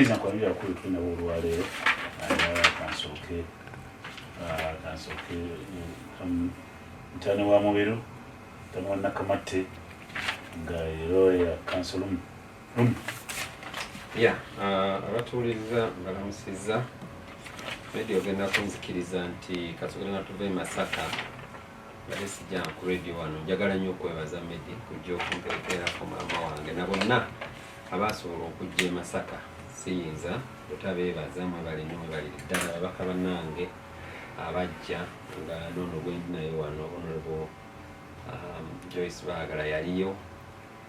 Kkiriza nkwanjulire abakulu tuli nabo olwaleero. Kansooke mutabani wa Mubiru, mutabani wa Nakamatte, nga era ya kanso Lumu Lumu. Ya, abatuwuliriza mbalamusizza. Media, ogenda kunzikiriza nti kasokera nga tuva e Masaka, mbadde sijja ku radio wano. Njagala nnyo okwebaza Medi kujja okumperekerako maama wange na bonna abasobola okujja e Masaka. Siyinza butabeebaza, mwebale nnyo, mwebalire ddala ababaka bannange abajja, nga noono gwendi naye wano, Honorable Joyce Baagala yaliyo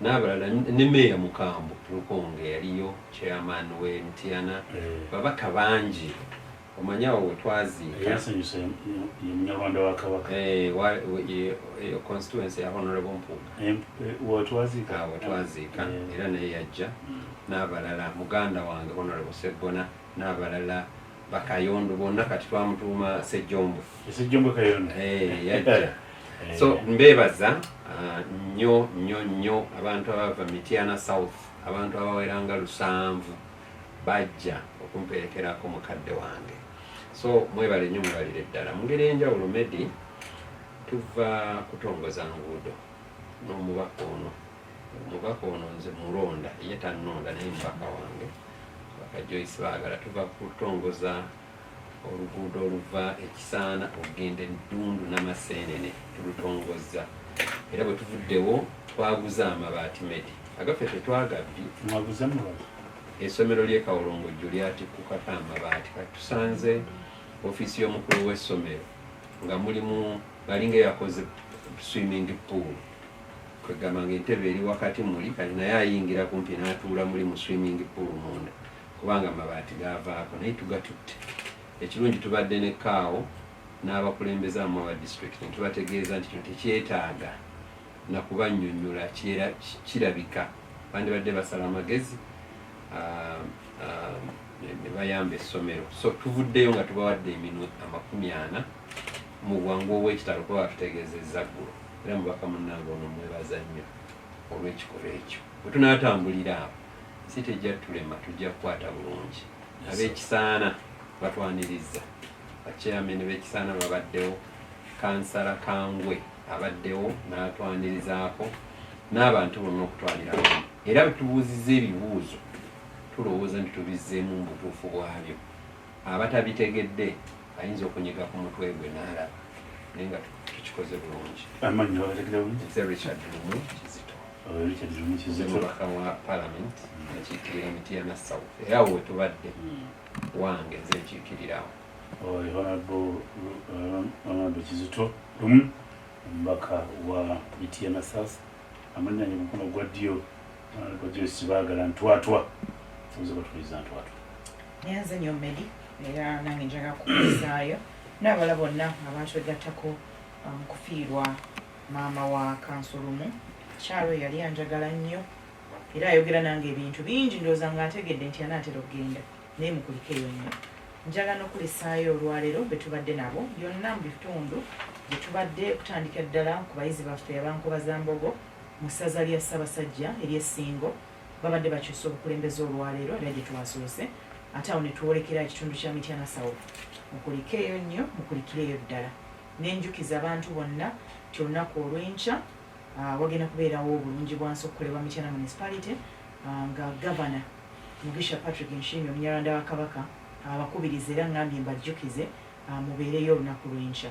n'abalala, ne Meeya Mukambo Lukonge yaliyo, chairman we Mityana, babaka bangi. Omanyi awo we twaziika Eyansanyusa ye Munyarwanda wa Kabaka. Eyo constituency ya Honorable Mpuuga. Wetwaziika. Awo twaziika era naye yajja n'abalala, muganda wange Honorable Seggona n'abalala, Bakayondo bonna. Kati twamutuuma Sejjombo. Sejjombo Kayondo. Yajja. So mbeebaza nnyo nnyo nnyo abantu abava Mityana South. Abantu abaweranga 7 bajja okumperekerako mukadde wange, so mwebale nnyo, mwebalire ddala. Mu ngeri enjawulo, Medi, tuva kutongoza nguudo n'omubaka ono. Omubaka ono nze mulonda, ye tannonda, naye mubaka wange, baka Joyce Baagala. Tuva kutongoza oluguudo oluva Ekisaana okugenda Eddundu n'Amaseenene, tulutongozza. Era bwe tuvuddewo twaguze amabaati. Medi, agaffe tetwagabbye. Mwaguze amabaati? Essomero ly'e Kawolongojjo lyatikkukako amabaati. Kati tusanze ofiisi y'omukulu w'essomero nga mulimu balinga eyakoze swimming pool, kwegamba nga entebe eri wakati muli. Kati naye ayingira kumpi n'atuula muli mu swimming pool munda, kubanga amabaati gavaako, naye tugatutte. Ekirungi tubadde ne kaawo n'abakulembeze amu aba district, netubategeeza nti kino tekyetaaga nakubannyonnyola, kirabika bandibadde basala amagezi ne bayamba essomero. So tuvuddeyo nga tubawadde eminwe 40 mu bwangu obw'ekitalo, kuba batutegeezezza ggulo. Era mubaka munnange ono mwebaza nnyo olw'ekikolwa ekyo. Bwe tunaatambulira awo, si tejja tulema, tujja kukwata bulungi. Ab'Ekisaana batwaniriza, bachairman b'Ekisaana babaddewo, kansala Kangwe abaddewo n'atwanirizaako n'abantu bonna okutwalira wamu. Era tubuuzizza ebibuuzo, tulowooza nti tubizzeemu mu butuufu bwabyo. Abatabitegedde ayinza okunyiga ku mutwe gwe n'alaba, naye nga tukikoze bulungi. Amannya babategedde bulungi? Nze Richard Lumu Kizito. Oh, Richard Lumu Nze Kizito. Mubaka wa Parliament akiikirira Mityana South, era awo wetubadde wange, nze nkiikirirawo. Oyo Honorable Kizito Lumu, omubaka wa Mityana South. Amannya mukono gwa ddyo, Honorable Joyce Baagala Ntwatwa. Tubuze batuliza Ntwatwa. Nyanze nnyo Medi, era nange njagala kukulisaayo n'abala bonna abatwegattako mu kufiirwa maama wa Kansulumu. Kyalo oyo yali anjagala nnyo era ayogera nange ebintu bingi. Ndowooza nga ntegedde nti anaatera okugenda, naye mukulikeeyo nnyo. Njagala n'okulisaayo olwaleero be tubadde nabo yonna mu bitundu gye tubadde, okutandika ddala ku bayizi baffe abankobazambogo mu ssaza lya Ssaabasajja ery'Essingo. Babadde bakyusa obukulembeze olwaleero, era gye twasoose, ate awo ne twolekera ekitundu kya Mityana South. Mukulikeeyo nnyo, mukulikireeyo ddala. Nenjukiza abantu bonna nti olunaku olw'enkya wagenda kubeerawo obulungi bwansi okukolebwa Mityana Municipality, nga Gavana Mugisha Patrick Nshimye, Omunyarwanda wa Kabaka, abakubiriza, era ngambye mbajjukize mubeereyo olunaku lw'enkya.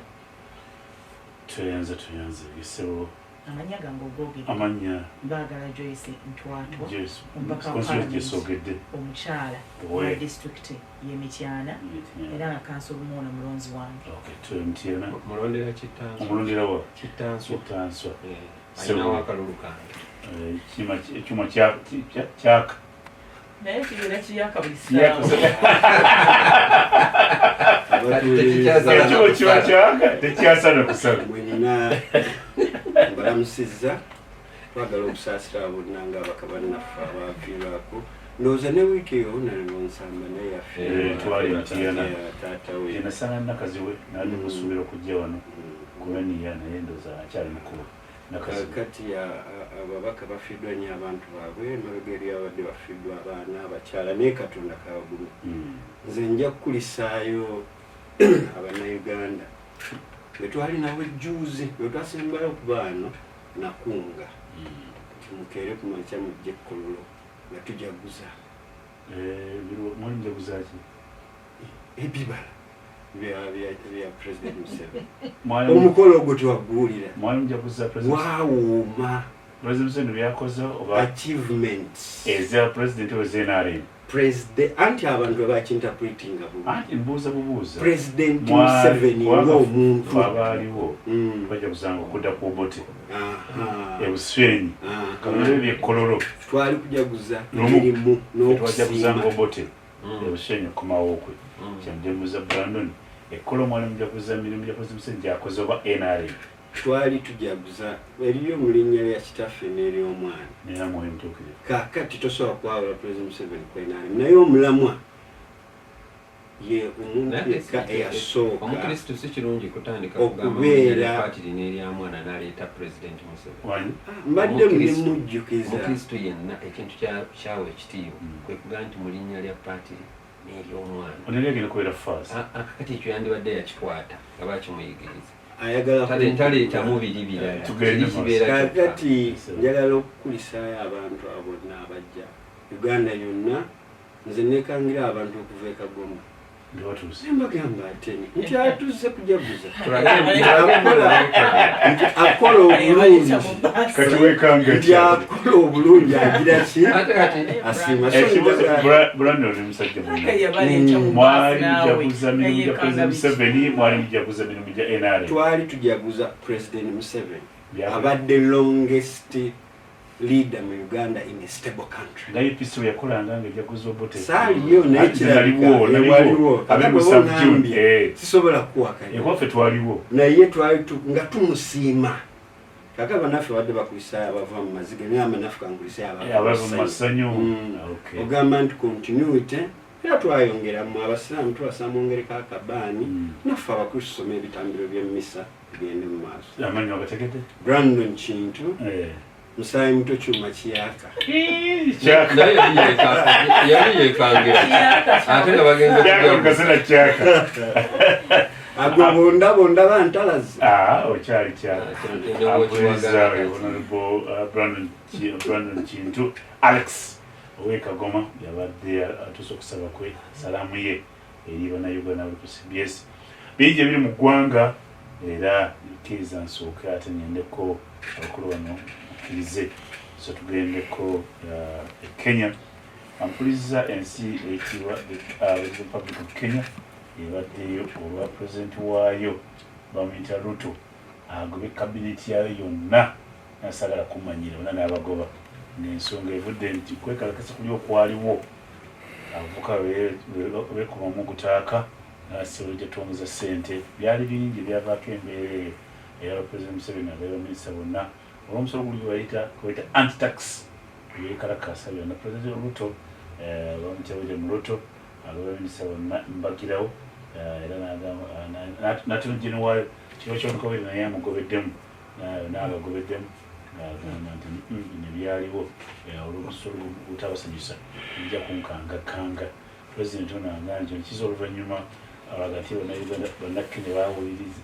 Tweyanze, tweyanze gisebo. Amannya gange ogwogedde? Amannya? Mbaagala Joyce Ntwatwa. Joyce. Omubaka wa Constituency Parliament gyesogedde. omukyala Owe. wa disitulikiti y'e Mityana, era nga kanso Lumuono mulonzi wange. Okay, tuli Mityana. Mulondera Kittanswa. Omulondera wa? Kittanswa. Kittanswa. Alinawo akalulu kange. Ekyuma kyaka. Naye kibeera kiyaka buli Kiyaka. ssaawa. Tekikyasala. Ekyuma kiba kyaka, tekyasala kusala. Mwenna mbalamusizza. Twagala okusaasira bonna nga abaka bannaffe abafiirwako. Ndowooza ne wiiki eyo Honorable Nsamba naye yafiirwa. Twali Mityana. Taata we. Nasanga nakaziwe nali musuubira okujja wano kulwaniya, naye ndowooza akyali mukulu. Kakati ababaka bafiiddwa nnyo abantu baabwe, emabega eri abadde bafiiddwa abaana, abakyala, naye Katonda kabagume. Nze nja kukulisaayo Abannayuganda bwe twali nabo jjuuzi, bwe twasembayo ku baano nakunga timukeere ku makya mujje ekkololo nga tujaguza. Mwali mujaguza ki? Ebibala bya President Museveni. Omukolo ogwo tewaguwulira? Mwali mujaguza President Waawuuma. President Museveni byakoze oba achievements eza president oba NRM? President, anti abantu bakinterpretinga bubi. Anti mbuuza bubuuza. President Museveni ng'omuntu. Abaaliwo bajaguzanga okudda ku Obote ebuswenyi kamere byekkololo. Twali kujaguza emirimu. N'okusiima. Obote ebuswenyi okukomawo kwe. Kyandembuza Brandon, ekkolo mwali mujaguza mirimu gya President Museveni gyakoze oba NRM? Twali tujaguza eriyo mu linnya lya Kitaffe n'ery'Omwana nera Mwoyo Mutuukirivu. Kaakati tosobola kwawula President Museveni ku NRM, naye omulamwa ye omuntu yekka eyasooka Omukristu si kirungi kutandika okubeera kugamba n'eryamwana n'aleeta President Museveni. Mbadde nemujjukiza. Omukristu yenna ekintu kyawa ekitiibwa kwe kugamba nti mu linnya lya paatiri n'eryomwana. Oneri agenda kubeera first. Akakati ekyo yandibadde yakikwata nga bakimuyigiriza. Ayagala taleetamu biri birala. Tugende Kiri kibeera kyokka. Kakati njagala okukulisaayo abantu abo bonna abajja Uganda yonna. Nze nekangira abantu okuva e Kagoma. Nga batuuse. Mbagamba ateni nti atuze kujaguza. Tulage Nti akola obulungi. Kati wekanga Nti akola obulungi agira ki? Ate kati Asiima. So Ekibuuzo, njagala Brandon oli musajja munne. Yabaleeta mu Mwali baasi naawe. mujaguza mirimu gya President Museveni, mwali mujaguza mirimu gya NRM? Twali tujaguza President Museveni. Abadde longest leader mu Uganda in a stable country. Nga UPC bwe yakolanga nga ejaguza Obote. Saaliyo naye Anti naliwo, kirabika naliwo. ewaliwo. Abiri Kati musanvu bwe June, ongambye, sisobola kuwakanya. Ewaffe twaliwo. Naye twali nga tumusiima. Kaka bannaffe badde bakulisaayo abava mu maziga, naye amanaffe kankulisaayo abava mu masanyu. Ogamba nti continuity, era twayongeramu abasiraamu tubasaba mwongereko akabaani, naffe abakristu tusome ebitambiro by'emmisa tugende mu maaso. Amannya ogategedde? Brandon Kintu. Musaayi muto kyuma kiyaka. Kyaka. Naye yali yekangira. Ate nga bagenze Kyaka kujaguza. mu kaseera kyaka. Ago bonda bonda bantalazi. Okyali kyaka. Kino tendo Abuliza bw'okiwagala. Honorable Brandon Kintu Alex ow'e Kagoma yabadde atuuse okusaba kwe salaamu ye eri bannayuganda bali ku CBS. Bingi ebiri mu ggwanga era kkiriza nsooke ate ngendeko abakulu bano mukkirize. So tugendeko e Kenya. Ampulizza ensi eyitibwa the Republic of Kenya ebaddeyo olwa pulezidenti waayo bamuyita Ruto agobe kabineti yaayo yonna nasagala kumanyira bonna n'abagoba, ng'ensonga evudde nti kwekalakasa kuli okwaliwo abavubuka beekubamu ogutaaka n'asobola twongeza ssente byali bingi byavaako embeera eyo. Era Pulezidenti Museveni agabye baminisita bonna olw'omusolo guli gwe bayita anti-tax yeekalakaasa byonna. Pulezidenti Ruto bamuyita William Ruto agabye baminisita bonna mbagirawo, era n'attorney general waayo kiro ky'olukobere naye amugobeddemu, n'abagobeddemu ng'agamba nti bino byaliwo olw'omusolo gutabasanyusa nja kunkangakanga. Pulezidenti ono agamba nti kiza oluvannyuma abagati bannayuganda bannakenya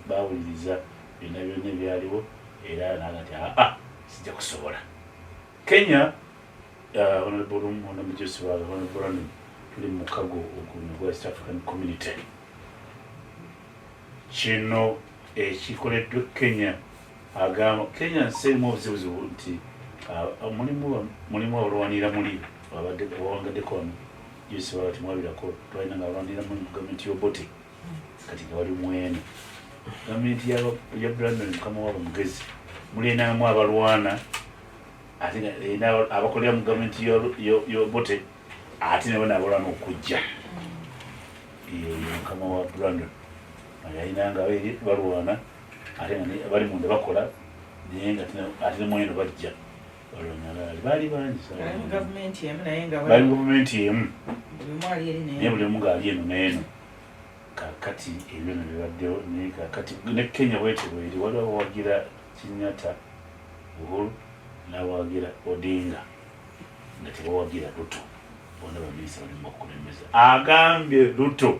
bawuliriza byonna byonna ebyaliwo era n'agamba nti aa sijja kusobola. Kenya, Honorable Honorable Joseph Honorable Brandon, tuli mu mukago oguno gwa East African Community. Kino ekikoleddwa Kenya, agamba Kenya nsi erimu obuzibuzibu nti mulimu abalwanira muli abadde abawangaddeko wano Jose baba temwabirako twalina nga abalwanira muli mu gavumenti y'Obote kati nga bali mweno gavumenti ya Brandon mukama waabwe mugezi mulinamu abalwana ate nga erina abakolera mu gavumenti y'Obote ate nabo n'abalwana okujja. Eyo ye mukama wa Brandon yalina nga balwana ate nga bali munda bakola naye nga ate ne mweno bajja balwana baali bangi. Bali mu gavumenti emu naye nga bali mu gavumenti emu buli omu ali eri naye buli omu ng'ali eno n'eno. Kaakati ebyo bino bibaddewo naye kaakati ne Kenya bwetyo bweri waliwo abawagira Kenyatta. Uhuru n'abawagira Odinga nga tebawagira Ruto. Bonna baminisita bali mu bakulembeze. Agambye Ruto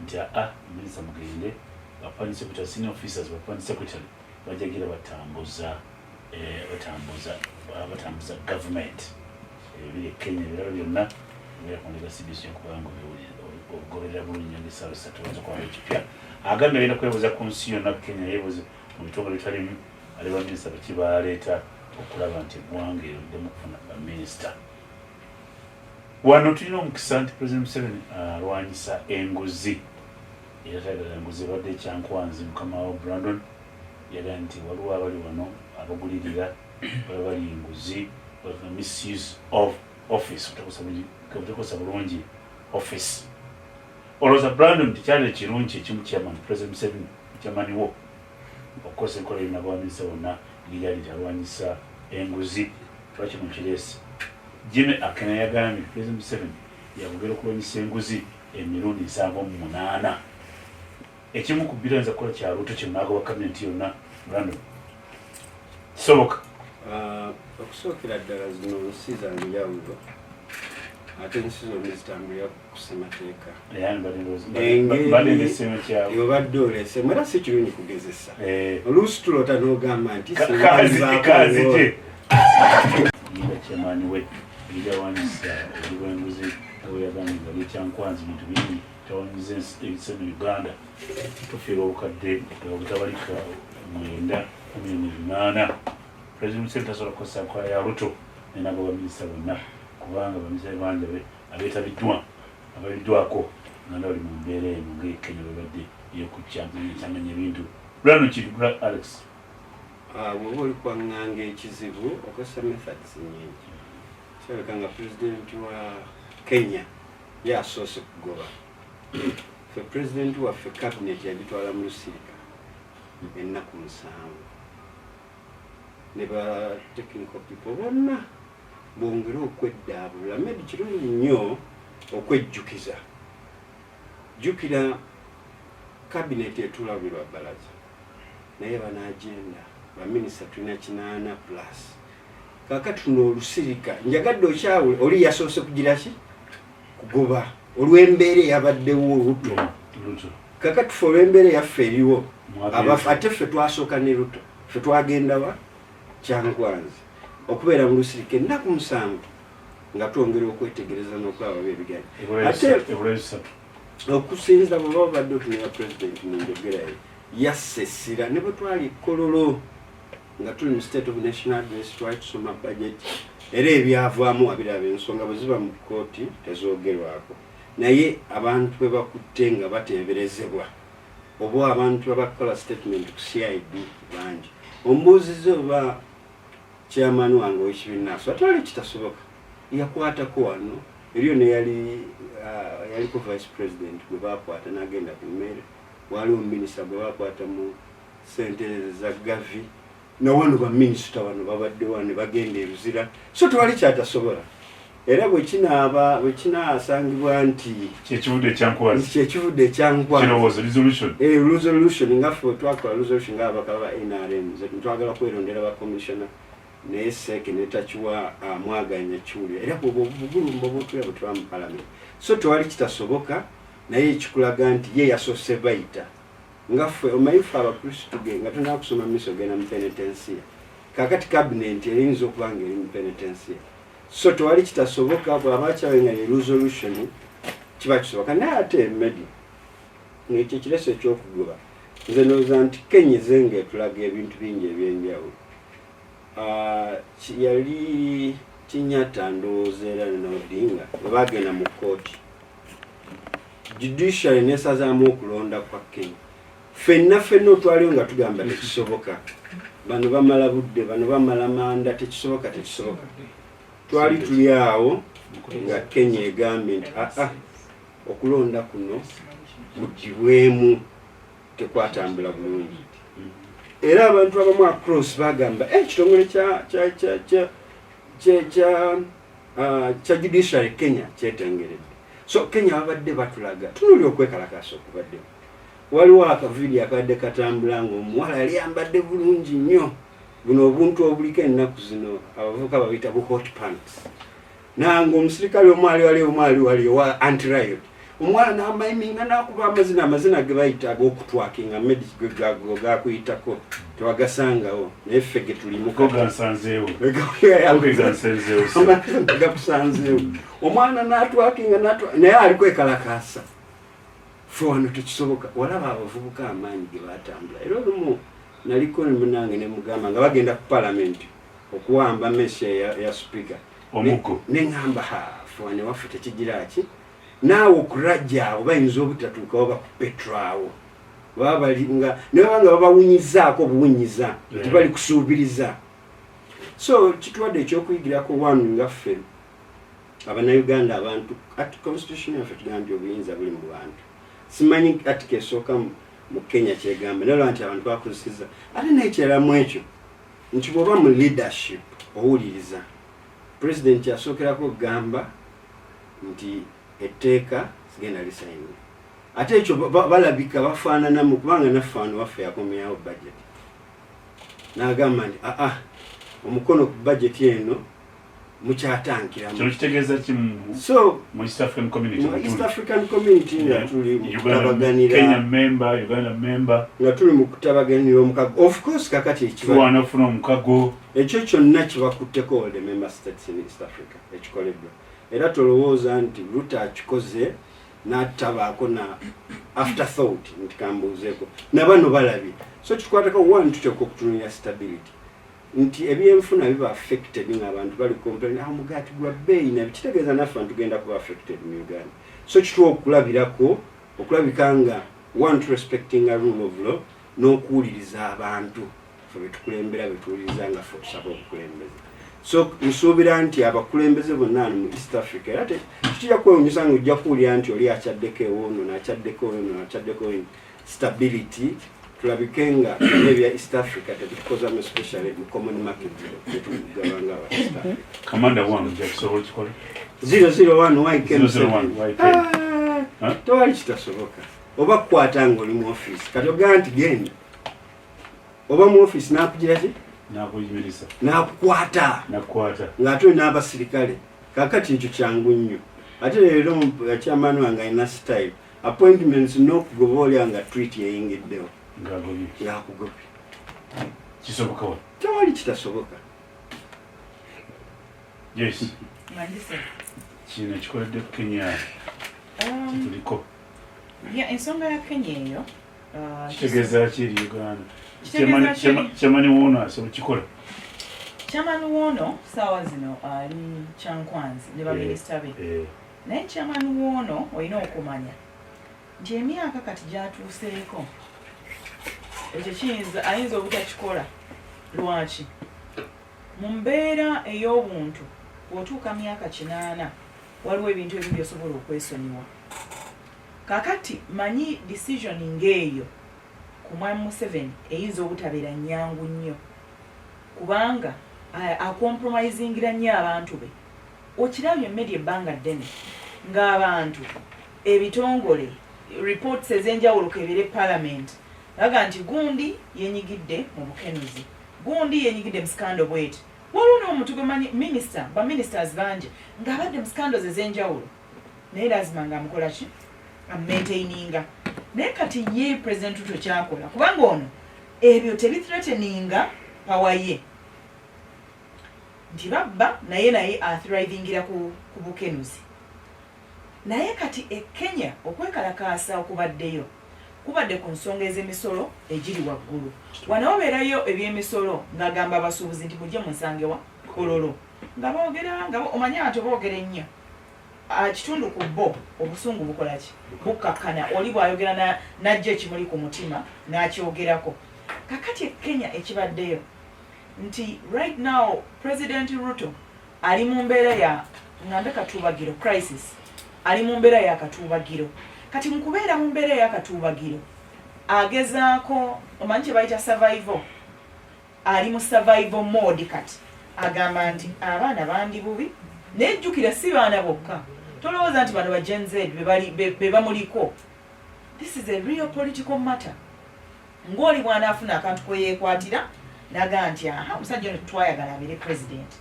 nti aa minisita mugende ba permanent secretary, senior officers, ba permanent secretary bajagira batambuza batambuza batambuza government ebiri e Kenya. Ebirala byonna ebera ku ndega CBC okubanga ogoberera bulungi nyo essaawa 3 oyinza okuba ekipya. Agambye agenda kwebuuza ku nsi yonna, Kenya yeebuuze mu bitongole bitalimu ali baminisita baki baleeta okulaba nti eggwanga eryo liddemu okufuna baminisita. Wano tulina omukisa nti President Museveni alwanyisa enguzi era tayagala enguzi. Ebadde ekyankwanzi mukama wa Brandon yagamba nti waliwo abali wano abagulirira baba bali enguzi, misuse of office, obutakozesa bulungi office. Olowooza Brandon tekyali ekirungi ekimu chairman President Museveni, chairman wo, okukozesa enkola yonna baminisita bonna ngeri nti alwanyisa enguzi? Lwaki mukireese? Jimmy Akena yagambye President Museveni yakugera okulwanyisa enguzi emirundi 78. Ekimu ku birayinza kukola kya Ruto kyenagoba kabineti yonna. Brandon, kisoboka? Okusookera ddala zino nsi za njawulo, ate ensi zonna zitambulira ku ssemateeka. Badendeseme kyabwe. Obadde oleesemu era si kirungi kugezesa. Oluusi tulota n'ogamba nti kazije yinga chairman we erijawanyisa obuli bw'enguzi nga bwe yagambye nga lyekyankwanzi bintu bingi tawanyiza ebise mu Uganda. Tufiirwa obukadde obutabalika 9 miliyoni 8. President Museveni tasobola kukozesa nkola ya Ruto nenago baminisita bonna, kubanga baminisita bangi abeetabiddwa ababiddwako nga bali mu mbeera eno ngaekenya bwebadde eyokukyamanya ebintu. Lwano kirigula Alex. Bw'oba oli kwaŋŋanga ekizibu okozesa methods nyingi. Kirabika nga pulezidenti wa Kenya ye asoose kugoba. Ffe pulezidenti waffe cabinet yagitwala mu lusirika ennaku 7 ne ba technical people bonna bongere okweddaabulula. Maybe kirungi nnyo okwejjukiza. Jjukira cabinet etuula buli lwa bbalaza, naye banaagenda baminisita tulina 80 plus. Kaakati tuno olusirika njagadde okyawule oli yasoose kugira ki kugoba olw'embeera eyabaddewo Ruto. Ruto. Kakati ffe olw'embeera eyaffe eriwo ate ffe twasooka ne Ruto, ffe twagenda wa Kyankwanzi okubeera mu lusirika ennaku 7 nga twongera okwetegereza n'okulaba bebiganya. Ate ebula 3. Okusinza bwe baba badde otunula pulezidenti mu njogera ye yassa essira ne bwe twali Kololo nga tuli mu state of national address, twali tusoma budget era ebyavaamu wabiraba. Ensonga bwe ziba mu kooti tezoogerwako, naye abantu bwe bakutte nga bateeberezebwa oba abantu abakola statement ku CID bangi. Ombuuziza oba chairman wange ow'ekibiina so atwala ekitasoboka yakwatako wano eriyo neyali yaliko vice president gwe bakwata n'agenda ku mmere, waliwo minisita gwe bakwata mu sente za gavi, nawano baminisita bano babadde wano ne bagenda e Luzira, so tewali kyatasobola. Era bwe kinaaba bwe kinaasangibwa nti kyekivudde ekyankwanzi kyekivudde ekyankwanzi kirowoozo resolution. Resolution nga ffe twakola resolution ng'ababaka ba NRM ze twagala kwerondera ba commissioner, naye seeke netakiwa mwaganya kiwulira era bwoba obugulumba obutula bwe tuba mu parliament, so tewali kitasoboka. Naye ekikulaga nti ye yasoose bayita nga ffe omanyi ffe abakristu ge nga tulina kusoma misa ogenda mu penetensiya. Kakati cabinet eyinza okuba nga eri mu penetensiya, so tewali kitasoboka. Bw'aba akyawe nga ye resolution kiba kisoboka, naye ate medi ng'ekyo ekireso ekyokugoba nze ndowooza nti Kenya eze ng'etulaga ebintu bingi ebyenjawulo. Yali Kenyatta ndowooza era ne Odinga bwe bagenda mu kooti, judiciary nesazaamu okulonda kwa Kenya. Ffenna ffenna otwaliyo nga tugamba tekisoboka, bano bamala budde, bano bamala manda, tekisoboka, tekisoboka. Twali tuli awo nga Kenya egambye nti aa okulonda kuno kugibwemu, tekwatambula bulungi. Era abantu abamu across bagamba ekitongole kya judiciary Kenya kyetengeredde. So Kenya babadde batulaga tunuli okwekalakasa okubaddewo. Waliwo akavidiyo akabadde katambula nga omuwala yali yambadde bulungi nnyo. Buno obuntu obuliko ennaku zino abavubuka babiyita bu hot pants. Nange omusirikale omu ali wali, omu ali wali owa anti-riot, omwana n'amayiminga n'akuba amazina, amazina ge bayita ag'okutwakinga gakuyitako tewagasangawo, naye ffe ge tulimu. Go gansanzeewo. Gansanzeewo. Gakusanzeewo. Omwana n'atwakinga, naye ali kwekalakaasa. Ffe wano tekisoboka. Walaba abavubuka amaanyi ge batambula. Era olumu naliko munange ne mugamba nga bagenda ku palamenti okuwamba mesi ya speaker. Omuggo. Neŋŋamba, ha, ffe wano waffe tekigira ki naawe okurajja abo bayinza obutatuukawo bakupetro awo baba bali nga ne baba nga babawunyizaako obuwunyiza nti bali kusuubiriza. So kituwadde ekyokuyigirako one nga ffe Abannayuganda, abantu ati constitution yaffe tugamba nti obuyinza buli mu bantu. Simanyi article esooka mu Kenya kyegamba, naye olaba nti abantu bakozeseza. Ate n'ekirala mu ekyo nti bw'oba mu leadership owuliriza president, yasookerako okugamba nti etteeka sigenda lisayini. Ate ekyo balabika bafaananamu, kubanga naffe wano waffe yakomyawo budget n'agamba nti aa, omukono ku budget eno mukyatankiramu. Kino kitegeeza ki mu So mu East African Community? Mu East African Community nga tuli mu kutabaganira Kenya member, Uganda member. Nga tuli mu kutabaganira omukago, of course kakati ekiba Tuwaana okufuna omukago. Ekyo kyonna kibakutteko all the member states in East Africa ekikoleddwa. Era tolowooza nti Ruto akikoze n'atabaako na afterthought nti kambuuzeeko nabano balabye. So kikwatako one, tuteekwa okutunulira stability nti ebyenfuna biba affected ng'abantu bali complain, ah, omugaati gwa bbeeyi, nabyo kitegeeza naffe tugenda kuba affected mu Uganda. So kituwa okulabirako okulabika nga one to respecting a rule of law n'okuwuliriza abantu fe betukulembera, betuwuliriza nga ffe otusaba obukulembeze. So nsuubira nti abakulembeze bonna wano mu East Africa, era kitujja kwewunyisa nga ojja kuwulira nti oli akyaddeko ewoono n'akyaddeko ono n'akyaddeko ono. Stability, tulabike nga ebya East Africa tetukozamu, especially mu common market tetugabanga aba East Africa. Kamanda wange ojja kusobola okikola. 001 YK. 001 YK. Ah, Huh? tewali kitasoboka. Oba kukwata nga oli mu office, kati ogamba nti genda oba mu office nakugira ki? Nakuyimiriza. Nakukwata. Nakukwata. Ng'ate olina abasirikale. Kakati ekyo kyangu nnyo. Ate leero chairman wange alina style appointments n'okugoba olya nga tweet yeyingiddewo. Ng'agobye. Ng'akugobye. Kisoboka wa? Tewali kitasoboka. Yes. Mandise. Kino kikoledde Kenya. Kituliko. Ya, ensonga ya Kenya eyo Kitegeeza ki eri Uganda? Kitegeeza ki Chairman woono asobola kikola? Chairman woono saawa zino ali Kyankwanzi ne baminisita be. Naye chairman woono olina okumanya nti emyaka kati gyatuuseeko, ekyo kiyinza ayinza obutakikola. Lwaki? Mu mbeera ey'obuntu bw'otuuka myaka 80, waliwo ebintu ebimu byosobola okwesonyiwa. Kakati manyi decision ng'eyo ku mwami Museveni eyinza obutabeera nnyangu nnyo, kubanga acompromisingira nnyo abantu be. Okirabye media ebbanga ddene ng'abantu, ebitongole, reports ez'enjawulo kebere parliament baga nti gundi yenyigidde mu bukenuzi, gundi yenyigidde mu scandal bweti. Waliwo n'omuntu gwemanyi, minister, baministers bangi ng'abadde mu scandals ez'enjawulo, naye lazima ng'amukola ki, amaintaininga. Naye kati ye President Ruto kyakola, kubanga ono ebyo tebithreateninga power ye nti babba, naye athrivingira ku bukenuzi. Naye kati e Kenya okwekalakaasa okubaddeyo kubadde ku nsonga ez'emisolo egiri waggulu. Wano wabeerayo ebyemisolo ng'agamba abasuubuzi nti mujje munsangewa Kololo, nga boogera nga omanyi abantu boogera ennyo. Kitundu ku bo obusungu bukola ki, bukkakkana oli bw'ayogera n'ajja ekimuli ku mutima n'akyogerako. Kakati e Kenya ekibaddeyo nti right now President Ruto ali mu mbeera ya ngambe katuubagiro, crisis, ali mu mbeera ya katuubagiro. Kati mu kubeera mu mbeera eya katuubagiro agezaako, omanyi kye bayita survival, ali mu survival mode. Kati agamba nti abaana bandi bubi, naye jjukira si baana bokka. Tolowooza nti bano ba Gen Z be bamuliko. This is a real political matter. Ng'oli bw'anaafuna akantu kwe yeekwatira. Naga nti aha, omusajja ono twayagala abeere president,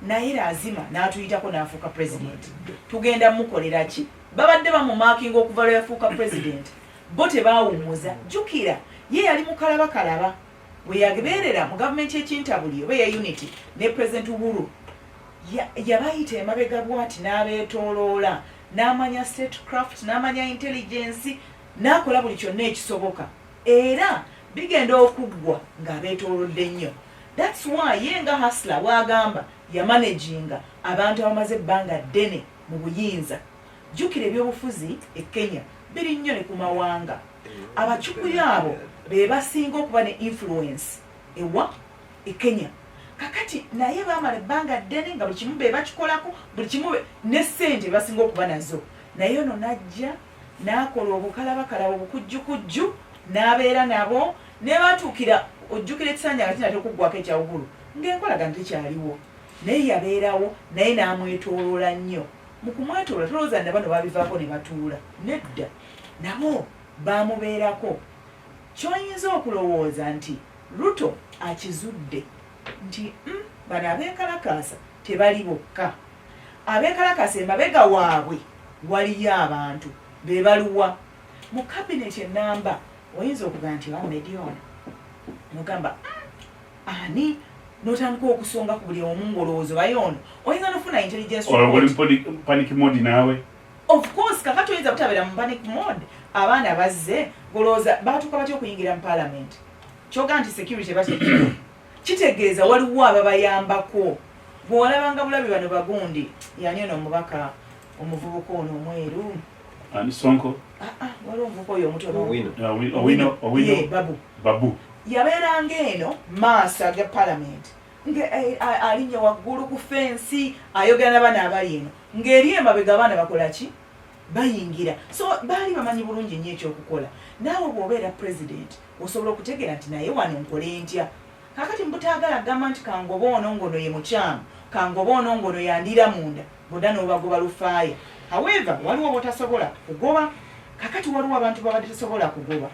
naye lazima n'atuyitako n'afuuka president. Tugenda mukolera ki? Babadde bamumarkinga okuva lwe yafuuka president, bo tebaawummuza. Jjukira ye yali mukalabakalaba bwe yabeerera mu gavumenti ekintabuli oba eya unity ne President Uhuru. Yabayita emabega bwati n'abeetooloola, n'amanya statecraft, n'amanya intelligence, n'akola buli kyonna ekisoboka, era bigenda okuggwa ng'abeetoolodde nnyo. That's why ye nga hustler bw'agamba yamanaginga abantu abamaze ebbanga ddene mu buyinza. Jjukira ebyobufuzi e Kenya biri nnyo ne ku mawanga. Abacukuyu abo be basinga okuba ne influence ewa e Kenya kakati, naye baamala ebbanga ddene nga buli kimu be bakikolako, buli kimu ne ssente basinga okuba nazo. Naye ono n'ajja n'akola obukalabakalaba, obukujjukujju, n'abeera nabo ne batuukira. Ojjukira ekisanja nga kinatera okuggwako ekya Uhuru, ng'enkolagano tekyaliwo, naye yabeerawo naye n'amwetooloola nnyo. Mu kumwetoloola, tolowooza nna bano babivaako ne batuula, nedda, nabo bamubeerako. Kyoyinza okulowooza nti Ruto akizudde nti bano abeekalakaasa tebali bokka, abeekalakaasa emabega waabwe waliyo abantu be baluwa mu kabineti enamba. Oyinza okugamba nti Ahmed ono, nogamba ani, notandika okusonga ku buli omu ng'olowooza obayo ono, oyinza nofuna intelligence report. Panic mode naawe. Of course, kakati oyinza butabeera mu panic mode. Abaana bazze, golowooza batuuka batya okuyingira mu parliament? Kyoga nti security batekiwa, kitegeeza waliwo ababayambako. Bwewalabanga bulabi bano bagundi, yani ono omubaka omuvubuka ono omweru. Ani, Sonko? Ah, ah, waliwo omuvubuka oyo omutono. Owino. Owino, Owino. Ye, Babu. Babu. Yabeeranga eno maaso aga parliament nga alinnya waggulu ku fensi, ayogera n'abaana abali eno, ng'eri emabega abaana bakola ki? Bayingira. So baali bamanyi bulungi nnyo ekyokukola. Naawe bw'obeera president osobola okutegeera nti naye wano nkole ntya. Kakati mubutaagala agamba nti kangoba ono ngono ye mukyamu, kangoba ono ngono yandira munda, bonna n'obagoba lufaaya. However, waliwo botasobola kugoba. Kakati waliwo abantu babadde tasobola kugoba.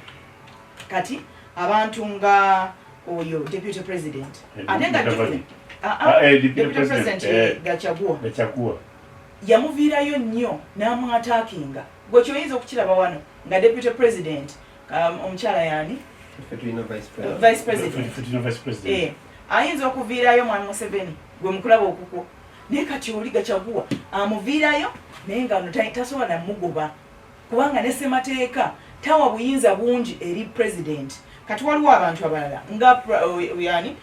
Kati abantu nga oyo deputy president, ate nga Mudavadi. Ah, Ah, deputy deputy president, president Gachagua. Gachagua. Yamuviirayo nnyo n'amwattackinga. Gwe kyoyinza okukiraba wano nga deputy president, omukyala yani? Ffe tulina vice president. Vice president. Ffe tulina vice president. Ayinza okuviirayo mwami Museveni gwe mukulaba okukwo, naye kati oli Gachagua amuviirayo, naye nga ono tasobola namugoba kubanga ne ssemateeka tawa buyinza bungi eri president. Kati waliwo abantu abalala nga yani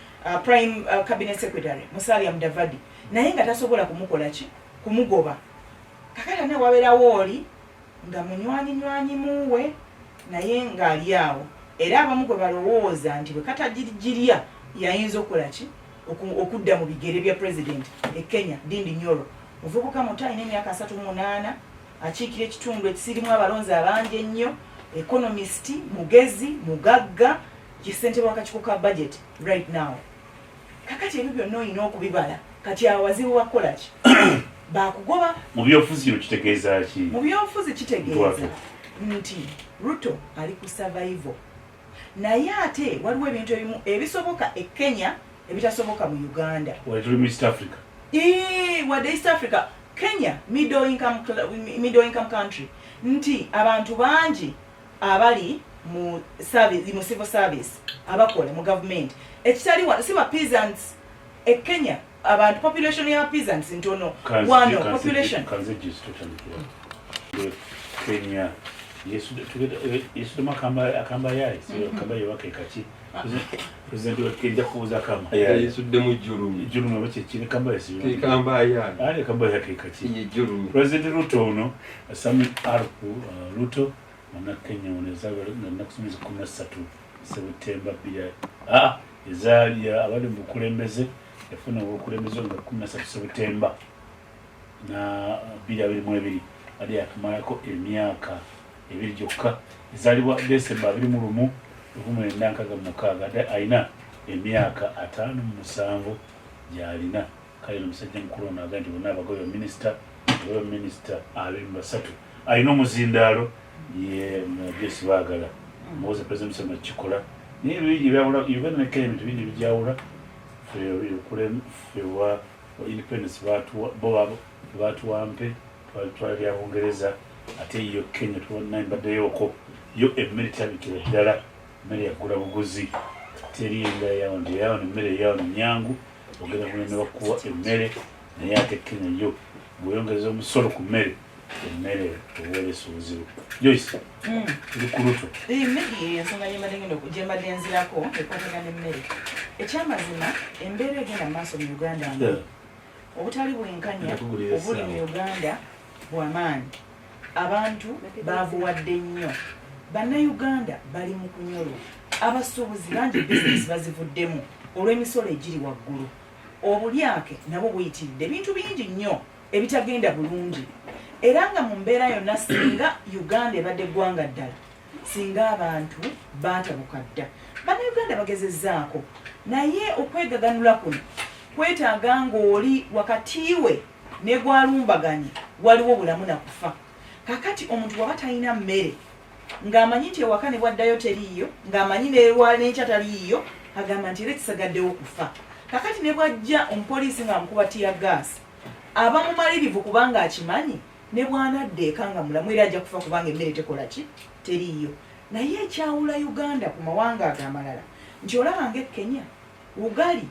prime cabinet secretary Musalia Mudavadi, naye nga tasobola kumukola ki? Kumugoba. Kakati ate wabeerawo oli nga munywanyi nywanyi muwe, naye ng'ali awo, era abamu gwe balowooza nti bwe katagirya yayinza okukola ki? Okudda mu bigere bya president e Kenya, Ndindi Nyoro. Muvubuka muto, alina emyaka 38, akiikira ekitundu ekisirimu abalonzi abangi ennyo, economist, mugezi, mugagga, kisentebe w'akakiiko ka budget right now. Kakati ebyo byonna olina okubibala. Kati awazibu wakukola ki? Bakugoba. Mu byobufuzi kino kitegeeza ki? Mu byobufuzi kitegeeza nti Ruto ali ku survival, naye ate waliwo ebintu ebimu ebisoboka e Kenya ebitasoboka mu Uganda. Wali tuli mu East Africa. Wadde East Africa, Kenya middle income country, nti abantu bangi abali mu service, mu civil service, abakola mu government, ekitali wano. Si ba peasants. E Kenya abantu, population ya peasants ntono. Wano population Kanze tutandikira Kenya. Yesudemu akambayayi akambayi wakekaki president wa Kenya kubuuza akambayayi. Yesuddemu jjulumi. Julume oba kyekiri kambayi si? Kekambayayi. Ali akambayi akekaki? Ye jjulumi. President Ruto ono, Samuel Arap Ruto, munnakenya ono, yazaalwa nga nnaku z'omwezi 13 Sebutemba bbiri ezaali abali mu bukulembeze, yafuna obukulembeze nga 13 Sebutemba na 2022, ate yakamalako emyaka 2 gyokka. Ezaalibwa Desemba 21 1966, ate alina emyaka 57 gy'alina. Kale nomusajja mukulu ono agamba nti bonna abagobe baminisita, abagobe baminisita 23, alina omuzindaalo ye Jesi baagala muwoza President Museveni akikola. Naye bingi byawula Uganda ne Kenya, ebintu bingi bijawula. Ffe wa independence bo batuwampe, twala lya Bungereza, ate yo Kenya mbaddeyooko, yo emmere tabikira ddala, emmere yagula buguzi, teri nga yawo nti yawo emmere yawo nyangu, ogenda kulina ne bakuwa emmere. Naye ate Kenya yo bweyongeza omusolo ku mmere, emmere obuweeresa obuzibu. Joyce, tuli ku Ruto. Emmere eyo ensonga gyembadde nzirako ekwatagana emmere. Ekyamazima, embeera egenda mu maaso mu Uganda mbi, obutali bwenkanya obuli mu Uganda bwamaanyi, abantu baavuwadde nnyo, Bannayuganda bali mu kunyolwa, abasuubuzi bangi bizinesi bazivuddemu olw'emisolo egiri waggulu, obulyake nabwo buyitiridde, ebintu bingi nnyo ebitagenda bulungi. Era nga mu mbeera yonna, singa Uganda ebadde eggwanga ddala, singa abantu baatabuka dda. Bannayuganda bagezezzaako, naye okwegaganula kuno kwetaaga ng'oli wakati we ne gwalumbaganye waliwo bulamu na kufa. Kakati omuntu waba talina mmere, ng'amanyi nti ewaka ne bwaddayo teriiyo, ng'amanyi nenkya taliiyo, agamba nti era ekisigaddewo kufa. Kakati ne bwajja omupoliisi ng'amukuba tear gas, aba mumalirivu kubanga akimanyi ne bw'anadda eka nga mulamu era ajja kufa, kubanga emmere tekola ki, teriiyo. Naye ekyawula Uganda ku mawanga ago amalala nti olaba nga e Kenya ugali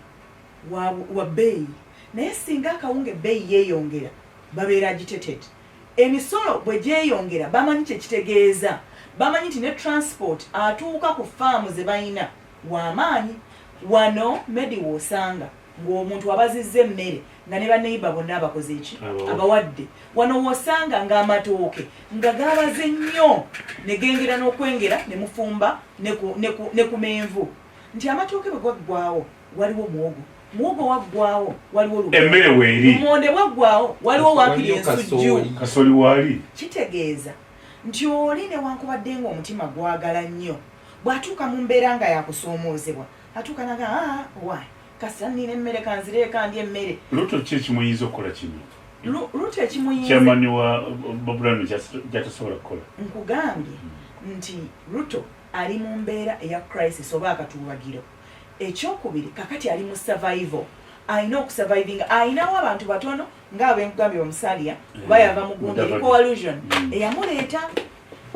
wa bbeeyi, naye singa akawunga ebbeeyi yeeyongera, babeera agitated. Emisolo bwe gyeyongera, bamanyi kyekitegeeza, bamanyi nti ne transport atuuka ku faamu ze balina wamaanyi. Wano medi woosanga ng'omuntu abazizza emmere nga ne baneiba bonna abakoze eki, abawadde. Wano wosanga ng'amatooke nga gabaze nnyo ne gengera n'okwengera ne mufumba ne ku menvu, nti amatooke bwe gwaggwawo waliwo muwogo, muwogo waggwawo waliwo emmere weeri, lumonde bwaggwawo waliwo wakiri ensujju, kasoli waali. Kitegeeza nti oli newankubadde nga omutima gwagala nnyo, bw'atuuka mu mbeera nga yakusoomoozebwa, atuuka naga, "Aa, why kasita nina emmere, kanzireeka ndi emmere." Ruto ki ekimuyinza okukola kino? Ruto ekimuyinza Chairman wa Bobi gyatasobola kukola. Nkugambye nti Ruto ali mu mbeera eya crisis oba akatuubagiro. Ekyokubiri, kakati ali mu survival, alina okusurvivinga, ayinawo abantu batono ngaabenkugambye bamusalya kuba yava mu gundi eri coalition eyamuleeta.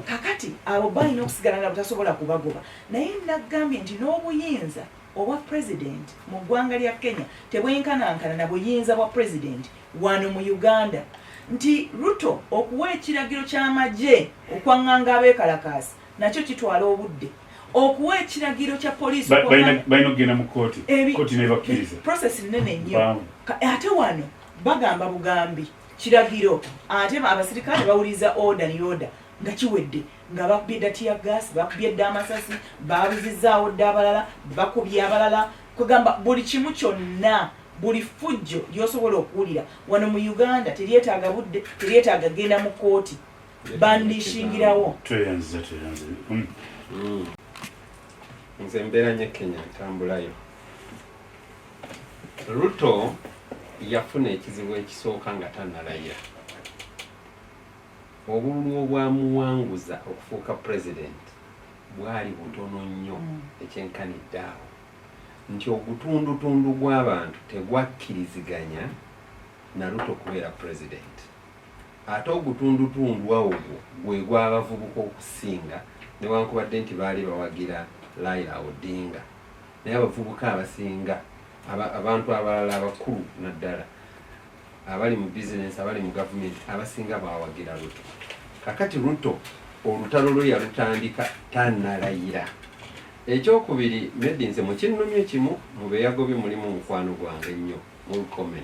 Kakati abo balina okusigala nabo, tasobola kubagoba. Naye nagambye nti n'obuyinza obwa president mu ggwanga lya Kenya tebwenkanankana na buyinza bwa president wano mu Uganda, nti Ruto okuwa ekiragiro ky'amagye okwaŋŋanga abeekalakaasi nakyo kitwala obudde, okuwa ekiragiro kya poliisi balina okugenda mu kooti, kooti nebakkiriza. Process nene nnyo. Ate wano bagamba bugambi kiragiro, ate abasirikale bawuliriza order ni order nga kiwedde, nga bakubye dda tear gas, bakubye dda amasasi, babuzizaawo dda abalala, bakubye abalala, kugamba buli kimu kyonna, buli fujjo lyosobola okuwulira wano mu Uganda teryetaaga budde, teryetaaga genda mu kooti, bandishingirawo. Tweyanziza, tweyanziza. Nze mbeera nye Kenya, ntambulayo. Ruto yafuna ekizibu ekisooka nga tannalayira. Obululu obwamuwanguza okufuuka president bwali butono nnyo, ekyenkanidde awo nti ogutundutundu gw'abantu tegwakkiriziganya na Ruto kubeera president, ate ogutundutundu ogwo gwe gw'abavubuka okusinga, newankubadde nti baali bawagira Raila Odinga, naye abavubuka abasinga, abantu abalala abakulu naddala abali mu bizinesi, abali mu gavumenti, abasinga bawagira Ruto. Kakati Ruto olutalo lwe yalutandika tanalayira. Ekyokubiri, Medi, nze mukinnumye kimu, mu beyagobye mulimu mukwano gwange ennyo, Murkomen.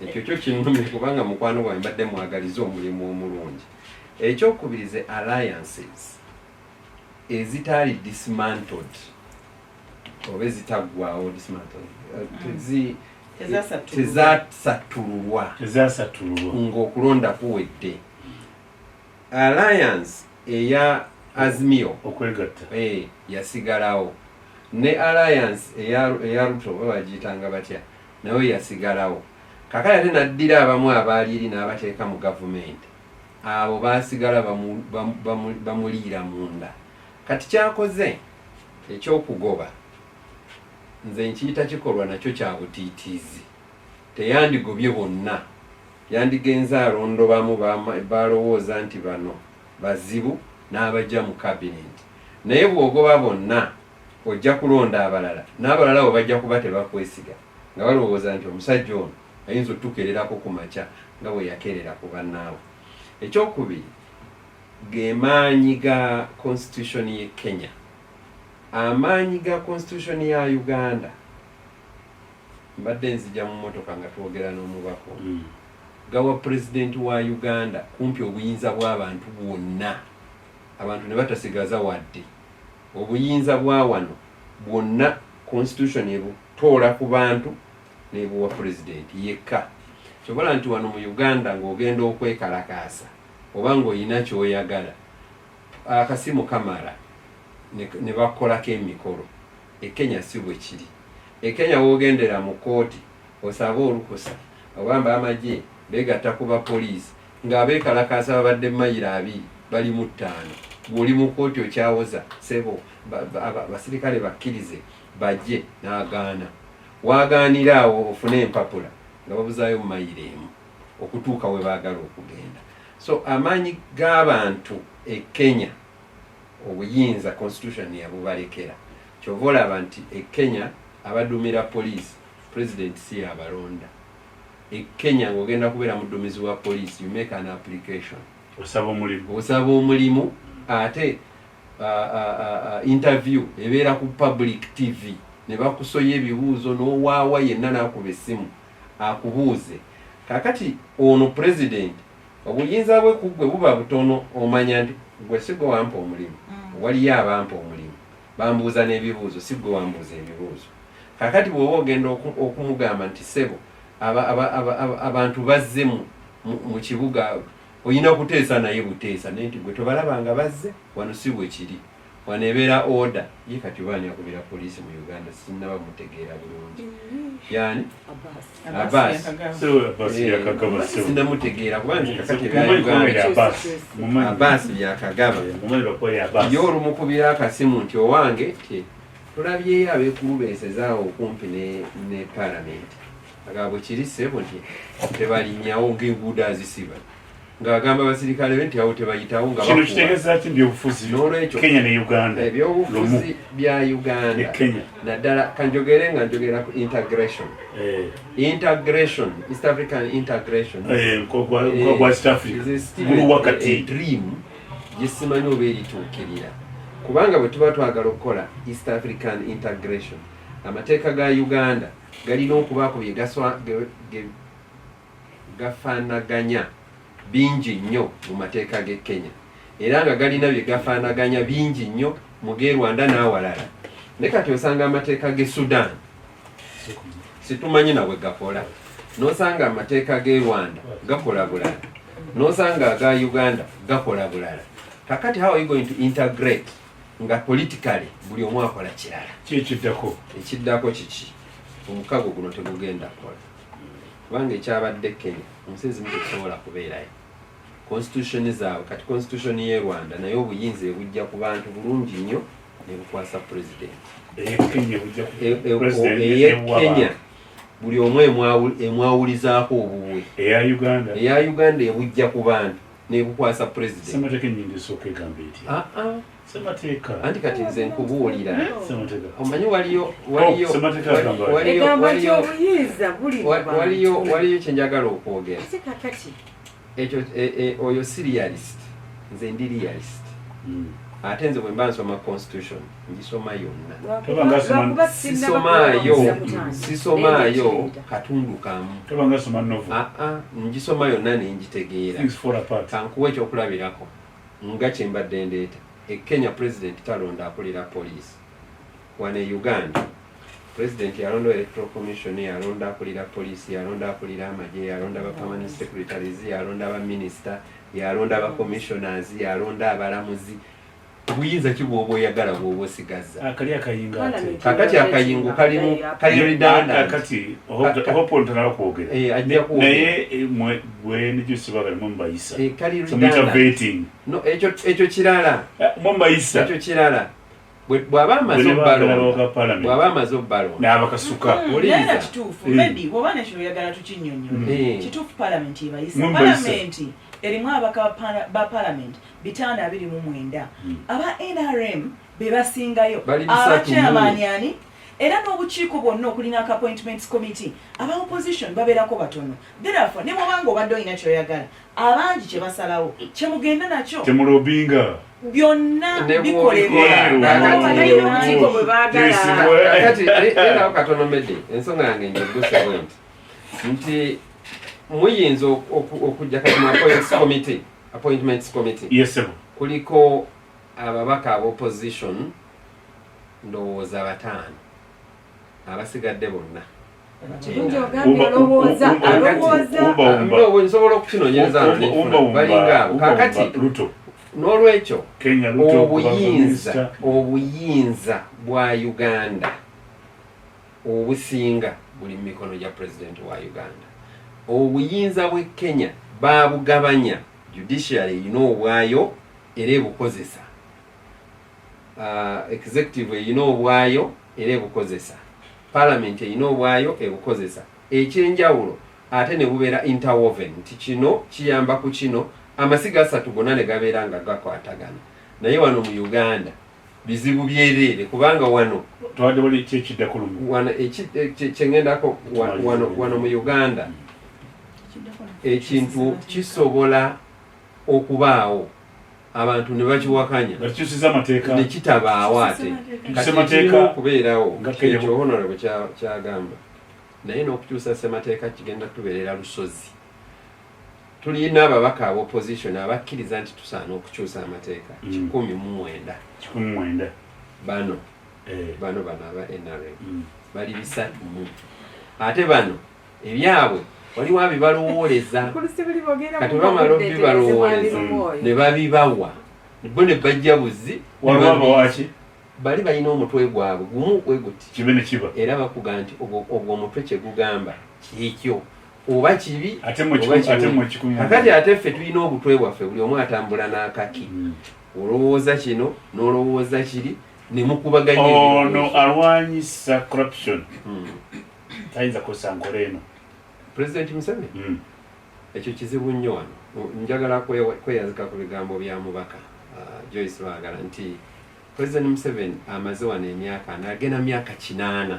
Ekyo kyo kinnumye kubanga mukwano gwange, mbadde mwagaliza omulimu omulungi. Ekyokubiri, ze alliances ezitaali dismantled oba ezitaggwawo, dismantled, tezasattululwa Tezasattululwa ng'okulonda kuwedde. Alliance eya Azimio okwegatta yasigalawo, ne alliance eya Ruto oba bagiyitanga batya, nayo yasigalawo. Kakati ate naddira abamu abaali eri n'abateeka mu gavumenti, abo baasigala bamuliira munda. Kati kyakoze Ekyokugoba nze nkiyita kikolwa nakyo kya butiitiizi. Teyandigobye bonna, yandigenze alondobamu b'alowooza nti bano bazibu n'abaggya mu kabinenti. Naye bw'ogoba bonna ojja kulonda abalala n'abalala abo bajja kuba tebakwesiga nga balowooza nti omusajja ono ayinza otukererako ku makya nga bwe yakerera ku bannaabwe. Ekyokubiri ge maanyi ga Constitution y'e Kenya. Amaanyi ga Constitution ya Uganda, mbadde nzija mu mmotoka nga twogera n'omubaka ono, gawa Pulezidenti wa Uganda kumpi obuyinza bw'abantu bwonna, abantu ne batasigaza wadde obuyinza bwa wano bwonna. Constitution ebutoola ku bantu n'ebuwa Pulezidenti yekka. Ky'ova olaba nti wano mu Uganda ng'ogenda okwekalakaasa oba ng'olina ky'oyagala, akasimu kamala ne bakukolako emikolo. E Kenya si bwe kiri. E Kenya w'ogendera mu kkooti osabe olukusa oba mbu amagye beegatta ku bapoliisi ng'abeekalakaasa babadde mayiro 20 bali mu ttaano. Ggwe oli mu kkooti okyawoza ssebo abasirikale bakkirize bajje n'agaana. W'agaanira awo ofune empapula nga babuzaayo mayiro emu okutuuka we baagala okugenda. So amaanyi g'abantu e Kenya obuyinza constitution yabubalekera. Ky'ova olaba nti e Kenya abaduumira poliisi Pulezidenti si y'abalonda. E Kenya ng'ogenda kubeera mudduumizi wa poliisi you make an application. Osaba omulimu. Osaba omulimu ate interview ebeera ku public TV ne bakusoya ebibuuzo n'owaawa yenna n'akuba essimu akubuuze. Kaakati ono Pulezidenti obuyinza bwe ku ggwe buba butono omanya nti ggwe si ggwe wampa omulimu, waliyo abampa omulimu bambuuza n'ebibuuzo si ggwe wambuuza ebibuuzo. Kaakati bw'oba ogenda okumugamba nti ssebo abantu bazze mu kibuga olina kuteesa naye buteesa naye nti gwe tobalaba nga bazze wano si bwe kiri wano ebeera order ye kati oba ani akubira poliisi mu Uganda sinnaba mutegeera bulungi yani Abbas sinnamutegeera kuba nze kakati ebya Uganda Abbas Byakagaba ye olumukubira akasimu nti owange ti tulabyeyo abekulubeeseza awo okumpi ne palamenti agamba bwe kiri ssebo nti tebalinnyawo ng'enguudo azisiba ng'agamba abasirikale be nti awo tebayitawo nga kino kitegeeza ki byobufuzi n'olwekyo Kenya ne Uganda ebyobufuzi bya Uganda ne Kenya naddala kanjogere nga njogera ku integration integration East African integration gwa East Africa gulu wakati dream gye simanyi oba erituukirira kubanga bwe tuba twagala okukola East African integration amateeka ga Uganda galina okubaako bye gafaanaganya bingi nnyo mu mateeka g'e Kenya era nga galina bye gafaanaganya bingi nnyo mu g'e Rwanda n'awalala naye kati osanga amateeka g'e Sudan situmanyi na bwe gakola n'osanga amateeka g'e Rwanda gakola bulala n'osanga aga Uganda gakola bulala. Kakati how are you going to integrate nga politically buli omu akola kirala? Ki ekiddako? Ekiddako kiki? Omukago guno tegugenda kukola kubanga ekyabadde Kenya ensi ezimu tekisobola kubeerayo. Constitution zaabwe kati constitution y'e Rwanda naye obuyinza ebujja ku bantu bulungi nnyo nebukwasa president. Ey'e bujja ku ey'e Kenya buli omu emwawulizaako obubwe. Eya Uganda? Eya Uganda ebujja ku bantu nebukwasa president. Semateeka ennyingo esooka egamba etya? Ah, ah. Semateeka. Anti kati nze nkubuulira Semateeka. Omanyi waliyo waliyo Oh, Semateeka agamba atya? waliyo Egamba nti waliyo obuyinza buli mu bantu. Waliyo kyenjagala okwogera. Ate kakati Ekyo oyo si realist, nze ndi realist. Ate nze bwe mba nsoma constitution ngisoma yonna. Tobanga lwakuba sinnaba Sisomaayo kulaba mutandika. sisomaayo Naye nja katundu kamu. Tobanga soma novel. Aa, ngisoma yonna nengitegeera. Things Fall Apart. Kankuwa ekyokulabirako nga kyembadde ndeeta e Kenya president talonda akulira poliisi. Wano e Uganda president yalonda electoral commission, yalonda akulira poliisi, yalonda akulira amagye, yalonda ba permanent secretaries, yalonda ba minister, yalonda ba commissioners, yalonda abalamuzi. Buyinza ki bwoba oyagala bwoba osigaza? Akali akayinga ate. Parliament. Kakati akayingo kalimu kali redundant. Kati Hope ntanaba kwogera. Ajja kwogera. Naye mwe gwe ne Jose bagala mwe mubayisa. Kali So muyita redundant. vetting. No, ekyo kirala. Mwe mubayisa. Ekyo kirala. Bw'aba amaze obbalonda, bw'aba amaze obbalonda n'abakasuka. Naye na kituufu, maybe bw'oba nekyo oyagala tukinnyonnyole. Kituufu, palamenti ebayisa. Mwe mbayisa. Palamenti erimu ababaka ba palamenti 529. Aba NRM be basingayo. Bali 300. Abachairman ani, era n'obukiiko bwonna okulina aka appointments committee, aba opposition babeerako batono. Therefore, ne bwobanga obadde olina kyoyagala, abangi kye basalawo kyemugenda nakyo. Temulobinga. Byonna Ne bikolebwa. bw'obikola. Balina obukiiko bwe baagala. Kakati leerawo katono medde ensonga yange njeguse bwe nti muyinza okujja kati mu appointments committee Yes, sir. kuliko ababaka aba opposition ndowooza bataano, abasigadde bonna. Kirungi ogambye olowooza, alowooza. Umba, umba. No, nsobola okukinoonyereza Umba, nenfuna. umba, Balinga abo. umba, Kakati umba, Ruto. n'olwekyo Kenya Ruto. obuyinza obuyinza bwa Uganda obusinga buli mu mikono gya pulezidenti wa Uganda. Obuyinza bw'e Kenya babugabanya, judiciary erina obwayo era ebukozesa, executive erina obwayo era ebukozesa, parliament erina obwayo ebukozesa. Ekyenjawulo ate ne bubeera interwoven nti kino kiyamba ku kino, amasiga asatu gonna ne gabeera nga gakwatagana. Naye wano mu Uganda bizibu byereere kubanga wano Twadde wali kyekiddako lumu. Wano kyengendako wano mu Uganda ekintu kisobola okubaawo abantu ne bakiwakanya Nga tukyusiza amateeka. Ne kitabaawo ate. Tukyuse Kati amateeka. ekirina okubeerawo Nga Kenya ekyo honorable kyagamba, naye n'okukyusa ssemateeka kigenda tubeerera lusozi. Tulina ababaka aba opposition abakkiriza nti tusaana okukyusa amateeka 109. 109. Bano bano aba NRM bali 300, ate bano ebyabwe waliwo abibalowooleza. Kati bamala obibalowooleza ne babibawa bo ne bajja buzi ne Waliwo abawaki. Bali balina omutwe gwabwe gumu bwe guti. Kibe ne kiba. Era bakuga nti ogwo omutwe kyegugamba kyekyo, oba kibi Ate mu oba ate kirungi. mu 100. Kakati ate ffe tulina obutwe bwaffe, buli omu atambula n'akaki. Olowooza kino n'olowooza kiri ne mukubaganya Ono ebirowoozo. alwanyisa corruption tayinza kukozesa nkola eno. President Museveni, ekyo kizibu nnyo wano. Njagala kweyazika ku bigambo bya mubaka Joyce Bagala nti President Museveni amaze wano emyaka 40, agenda myaka 80.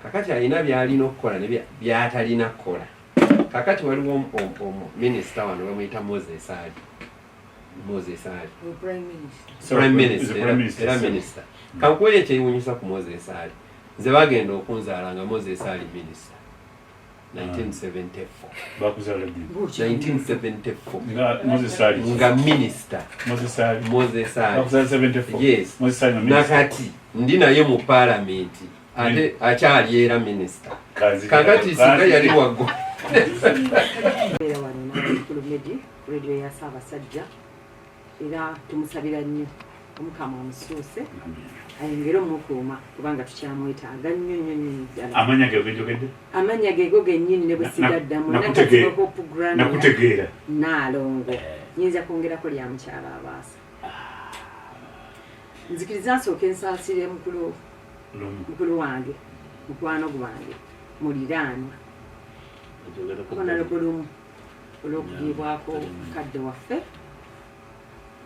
Kakati alina byalina okukola ne byatalina kukola. Kakati waliwo minisita wano bamuyita Moses Ali, Moses Ali. Prime Minister. So, Prime is Minister, the Prime Minister, era so. Minister. Kankuwere ekyewuunyisa ku Moses Ali, nze bagenda okunzaala nga Moses Ali minisita 1974. Bakuzaala ddi? 1974. Nga Moses Ali. Nga minisita. Moses Ali. Moses Ali. Bakuzaala 74. Yes. Moses Ali nga minisita. Nakati ndi naye mu paalamenti ate akyali era minisita. Kakati singa yali waggulu. Beera wano n'abakulu Medi ku radio ya Ssaabasajja, era tumusabira nnyo Omukama amusuuse ayongere omukuuma kubanga tukyamwetaaga nnyo nnyo nnyo ddala. Amanya ge genjogedde. Amannya geego gennyini ne bwe sigaddamu. Hope Grand. Nakutegeera. Naalongo nyinza kwongerako lya mukyala Abaasa. Nzikiriza nsooka ensaasire mukulu Lumu. Mukulu wange, mukwano gwange, muliraanwa, Honorable Lumu, olw'okugiibwako mukadde waffe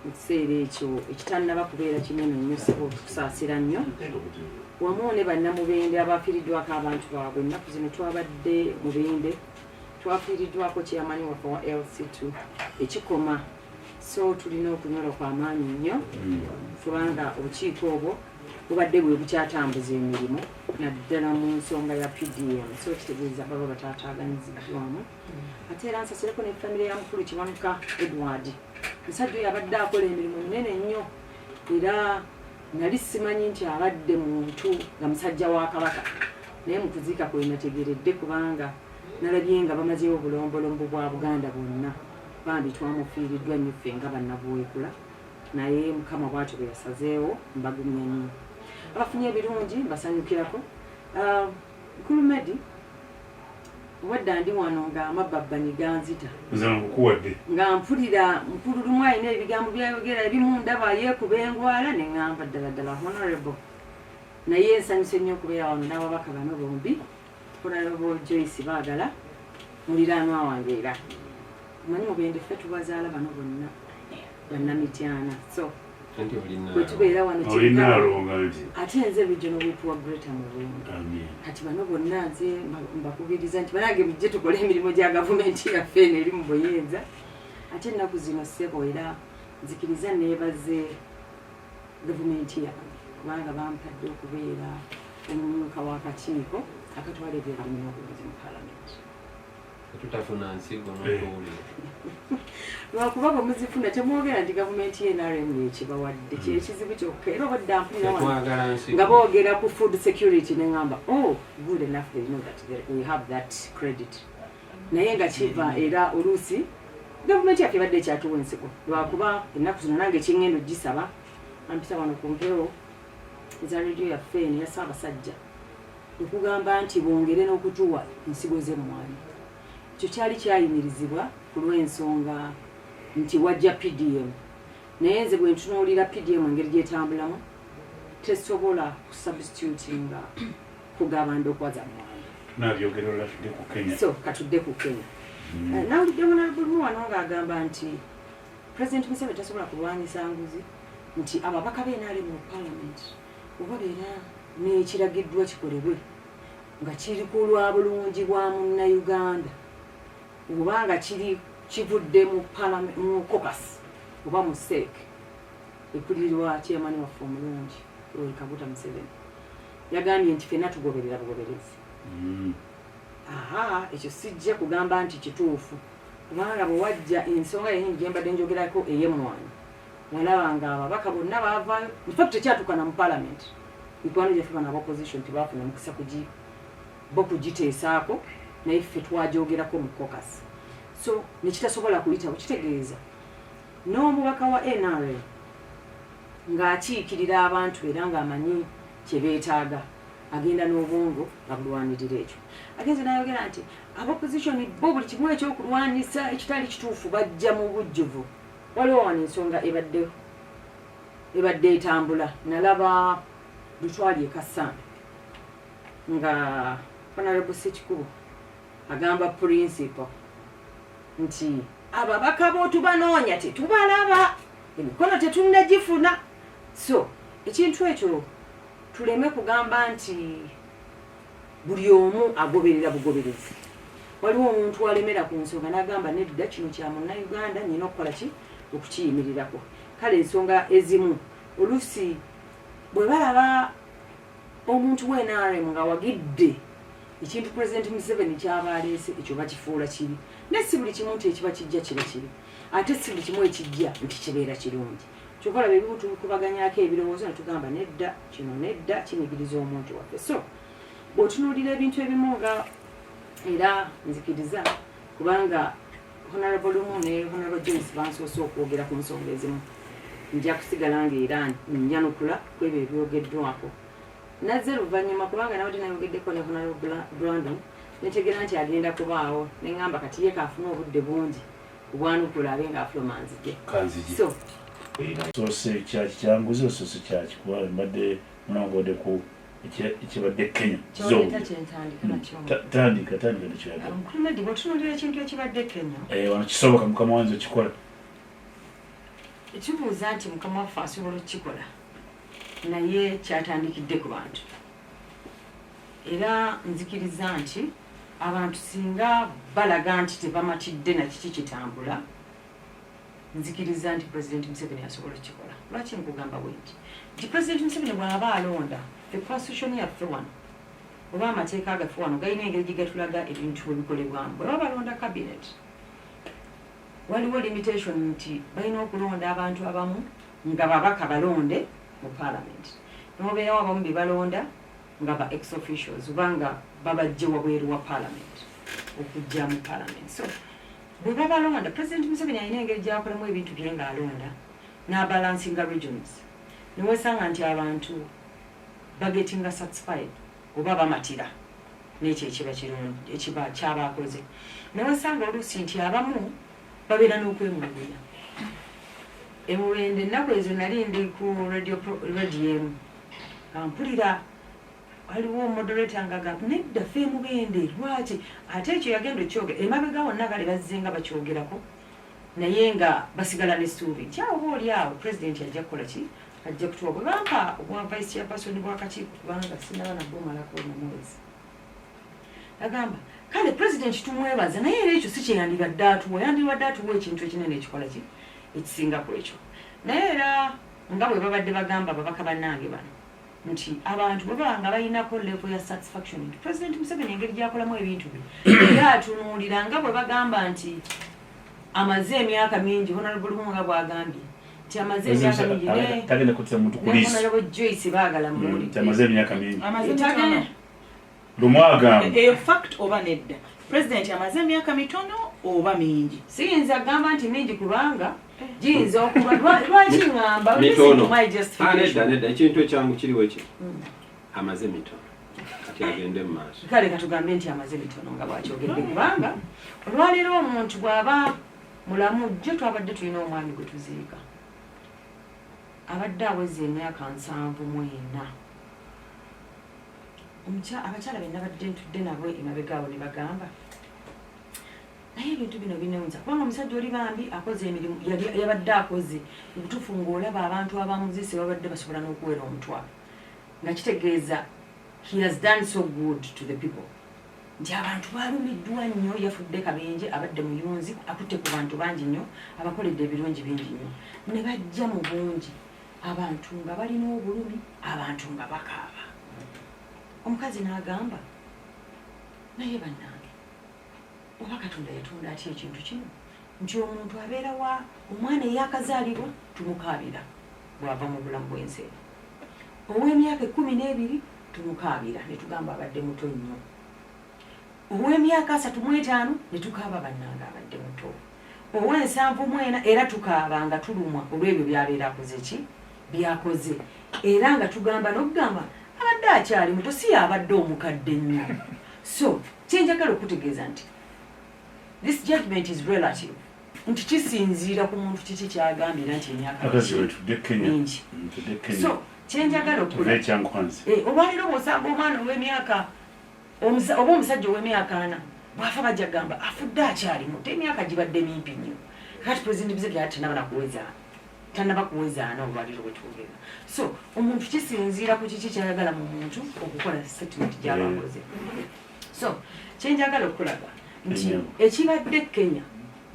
mu kiseera ekyo ekitannaba kubeera kinene nnyo. Sebo, tukusaasira nnyo wamu ne bannamubende abafiiriddwako abantu baabwe. Ennaku zino twabadde Mubende, twafiiriddwako chairman waffe wa LC2 ekikoma, so tulina okunyolwa kwamaanyi nnyo kubanga obukiiko obwo bubadde bwe bukyatambuza emirimu naddala mu nsonga ya PDM, so kitegeeza baba bataataaganyiziddwamu. Ate era nsasireko ne famire ya mukulu Kiwanuka Edward. Musajja oyo abadde akola emirimu minene nnyo, era nali simanyi nti abadde muntu nga musajja wa Kabaka, naye mu kuziika kwe nategeredde kubanga nalabye nga bamazeewo obulombolombo bwa Buganda bwonna. Bambi twamufiiriddwa nnyo ffe nga bannabuweekula, naye Mukama bwatyo bwe yasazeewo. Mbagumya nnyo abafunye ebirungi, mbasanyukirako. Ah, Mukulu Medi, Obadda ndi wano nga amabbabbanyi ganzita. Nze nkukuwadde. Nga mpulira mukulu Lumu alina ebigambo byayogera ebimu, ndaba yeekuba engwala ne ŋŋamba ddala ddala honorable. Naye nsanyuse nnyo okubeera wano n'ababaka bano bombi. Honorable Joyce Baagala muliraanwa wange, era omanyi Mubende ffe tubazaala bano bonna bannamityana, so Anti olina bwe tubeera wano Oli kyenkana. Naalonga nti Ate nze regional whip wa Greater Mubende. Amiina. Kati bano bonna nze mbakubiriza nti banange mujje tukole emirimu gya gavumenti yaffe eno eri mu buyinza. Ate ennaku zino, ssebo, era nzikiriza neebaze gavumenti yange kubanga bampadde okubeera omumyuka w'akakiiko akatwala ebyobulimi n'obulunzi mu palamenti. Tetutafuna nsigo n'otuwulira. Lwakuba bwe muzifuna temwogera nti gavumenti ye NRM yekibawadde. Kyekizibu kyokka era obadde mpulira wano Tetwagala nsigo. nga boogera ku food security neŋŋamba, "Oh, good enough, they know that we have that credit." Naye nga kiva era oluusi gavumenti yaffe ebadde ekyatuwa ensigo, lwakuba ennaku zino nange kyeŋŋenda ogisaba ampita wano ku mpewo eza rediyo yaffe eno eya Ssaabasajja okugamba nti bongere n'okutuwa ensigo z'emmwanyi. Ekyo kyali kyayimirizibwa ku lw'ensonga nti wajja PDM, naye nze bwe ntunuulira PDM engeri gyetambulamu tesobola kusubstitutinga kugaba ndokwa za mmwanyi. Tunabyogera olula tudde ku Kenya. So katudde ku Kenya. Nawulidde honorable Lumu wano ng'agamba nti President Museveni tasobola kulwanyisa nguzi, nti ababaka b'NRM mu parliament oba beera n'ekiragiddwa kikolebwe nga kiri ku lwa bulungi bwa munnayuganda oba nga kiri kivudde mu mu caucus oba mu CEC ekulirirwa chairman waffe omulungi Yoweri Kaguta Museveni, yagambye nti ffenna tugoberera bugoberezi. Aha, ekyo sijja kugamba nti kituufu, kubanga bwe wajja ensonga yennyini gye mbadde njogerako ey'emmwanyi, walaba nga ababaka bonna baavaayo. Infact tekyatuukana mu parliament. Mikwano gyaffe bano aba opposition tebaafuna mukisa bo kugiteesaako, naye ffe twagyogerako mu caucus, so nekitasobola kuyitawo. Kitegeeza n'omubaka wa NRM ng'akiikirira abantu era ng'amanyi kye beetaaga agenda n'obwongo nga bulwanirira ekyo. Agenze n'ayogera nti abopposition bo buli kimu ekyokulwanyisa ekitali kituufu bajja mu bujjuvu. Waliwo wano ensonga ebadde etambula, nalaba lutwali ekassanda nga Honorable Sekikubo agamba principal nti ababaka bootubanoonya tetubalaba, emikono tetunnagifuna. So ekintu ekyo tuleme kugamba nti buli omu agoberera bugoberezi. Waliwo omuntu alemera ku nsonga n'agamba, "Nedda, kino kya munnayuganda, nyina okukola ki okukiyimirirako." Kale ensonga ezimu oluusi bwe balaba omuntu wa NRM ng'awagidde ekintu President Museveni kyaba aleese, ekyo bakifuula kibi. Naye si buli kimu nti ekiba kijja kiba kibi, ate si buli kimu ekijja nti kibeera kirungi. Kyokka olaba ebimu tubikubaganyako ebirowoozo ne tugamba, "Nedda, kino nedda, kinyigiriza omuntu waffe." So bw'otunuulira ebintu ebimu nga era nzikiriza kubanga Honorable Lumu ne Honorable Joyce bansoose okwogera ku nsonga ezimu, nja kusigala nga era nyanukula ku ebyo ebyogeddwako. Nazze luvannyuma kubanga nabadde nayogeddeko ne Honorable Brandon netegeera nti agenda kubaawo, neŋŋamba kati ye kaafune obudde bungi obwanukula abe nga afuluma nzije. Kanzije. So Soose kyaki kyanguzi, osoose kyaki? Kuba mbadde munangodde ku ekibadde Kenya. Kyoleeta kyentandika nakyo. Tandika, tandika nekyoyagala. Mukulu Medi, bw'otunuulira ekintu ekibadde Kenya, Wano kisoboka, mukama wange okikola. Ekibuuza nti mukama waffe asobola okukikola, naye kyatandikidde ku bantu. Era nzikiriza nti abantu singa balaga nti tebamatidde na kiki kitambula, nzikiriza nti President Museveni asobola okukikola. Lwaki nkugamba bwe nti? Nti President Museveni bw'aba alonda, the constitution yaffe wano oba amateeka gaffe wano galina engeri gye gatulaga ebintu ebikolebwamu. Bwe baba balonda cabinet, waliwo limitation nti balina okulonda abantu abamu nga babaka balonde mu parliament, nobeerawo abamu be balonda nga ba ex officials oba nga babajje wabweru wa parliament okujja mu parliament. So bwe babalonda, President Museveni alina engeri gyakolamu ebintu bye ng'alonda n'abalancinga regions, newesanga nti abantu bagetinga satisfied oba bamatira. N'ekyo ekiba kirungi ekiba kyaba akoze, naye osanga oluusi nti abamu babeera n'okwemulugunya. Emubende ennaku ezo nali ndi ku radio emu nga mpulira waliwo moderator nga agamba, nedda, ffe emubende lwaki ate ekyo yagenda okyogera emabega wonna. Kale bazze nga bakyogerako, naye nga basigala n'essuubi nti awo oba oli awo pulezidenti ajja kukola ki, ajja kutuwa. Bwe bampa obwa vice chairperson bw'akakiiko, kubanga sinaba nabwomalako namwezi, agamba kale pulezidenti tumwebaza, naye era ekyo si kyeyandibadde atuwa, yandibadde atuwa ekintu ekinene ekikola ki, ekisinga ku ekyo. Naye era nga bwe babadde bagamba ababaka bannange bano nti abantu bwe baba nga balinako level ya satisfaction nti President Museveni engeri gyakolamu ebintu bye era atunuulira, nga bwe bagamba nti amaze emyaka mingi, Honorable Lumu nga bwagambye nti amaze emyaka mingi tagenda kutira muntu ne kuliisi. Honorable Joyce baagala muwulidde. Amaze emyaka mingi. Amaze Tagenda- mitono. Lumu agamba Eyo fact oba nedda? President amaze emyaka mitono oba mingi? Siyinza kugamba nti mingi, kubanga giyinza okuba lwaki ŋŋamba? Listen Mitono. to my Ah, nedda. justification. Nedda, ekintu ekyangu kiriwo ki, amaze mitono, kati agende mu maaso. Kale katugambe nti amaze mitono nga bwakyogedde, kubanga olwaleero omuntu bw'aba mulamu, jjo twabadde tulina omwami gwe tuziika, abadde aweza emyaka 74. Abakyala be nabadde ntudde nabo emabega awo ne bagamba, naye ebintu bino binewunza, kubanga omusajja oli bambi akoze emirimu, yabadde akoze mu butuufu, ng'olaba abantu abamuziise babadde basobola n'okuwera omutwalo, nga kitegeeza he has done so good to the people, nti abantu balumiddwa nnyo. Yafudde kabenje, abadde muyunzi, akutte ku bantu bangi nnyo, abakoledde ebirungi bingi nnyo, ne bajja mu bungi, abantu nga balina obulumi, abantu nga bakaaba. Omukazi n'agamba, naye bannange, oba Katonda yatonda atya ekintu kino nti omuntu abeera wa omwana eyakazaalibwa tumukaabira bw'ava mu bulamu bw'ensi eno, ow'emyaka 12 tumukaabira ne tugamba abadde muto nnyo, ow'emyaka 35 ne tukaaba, bannange abadde muto, ow'74 era tukaaba nga tulumwa olw'ebyo byabeera akoze ki, byakoze, era nga tugamba n'okugamba abadde akyali muto, si yabadde omukadde nnyo. So kyenjagala okutegeeza nti this judgment is relative, nti kisinziira ku muntu kiki kyagambira nti emyaka Akazi we tudde Kenya. mingi. Tudde Kenya. So kyenjagala Tuve okula ekyankwanzi. Olwaleero bw'osanga omwana ow'emyaka oba omusajja ow'emyaka 40 bw'afa, bajja kugamba afudde akyali muto, emyaka gibadde mimpi nnyo. Kati President Museveni ati tanaba nakuweza, tanaba kuweza 40 olwaleero bwetwogera. So omuntu kisinziira ku kiki kyayagala mu muntu okukola statement gy'aba akoze. So kyenjagala okulaga nti Ennyo. ekibadde Kenya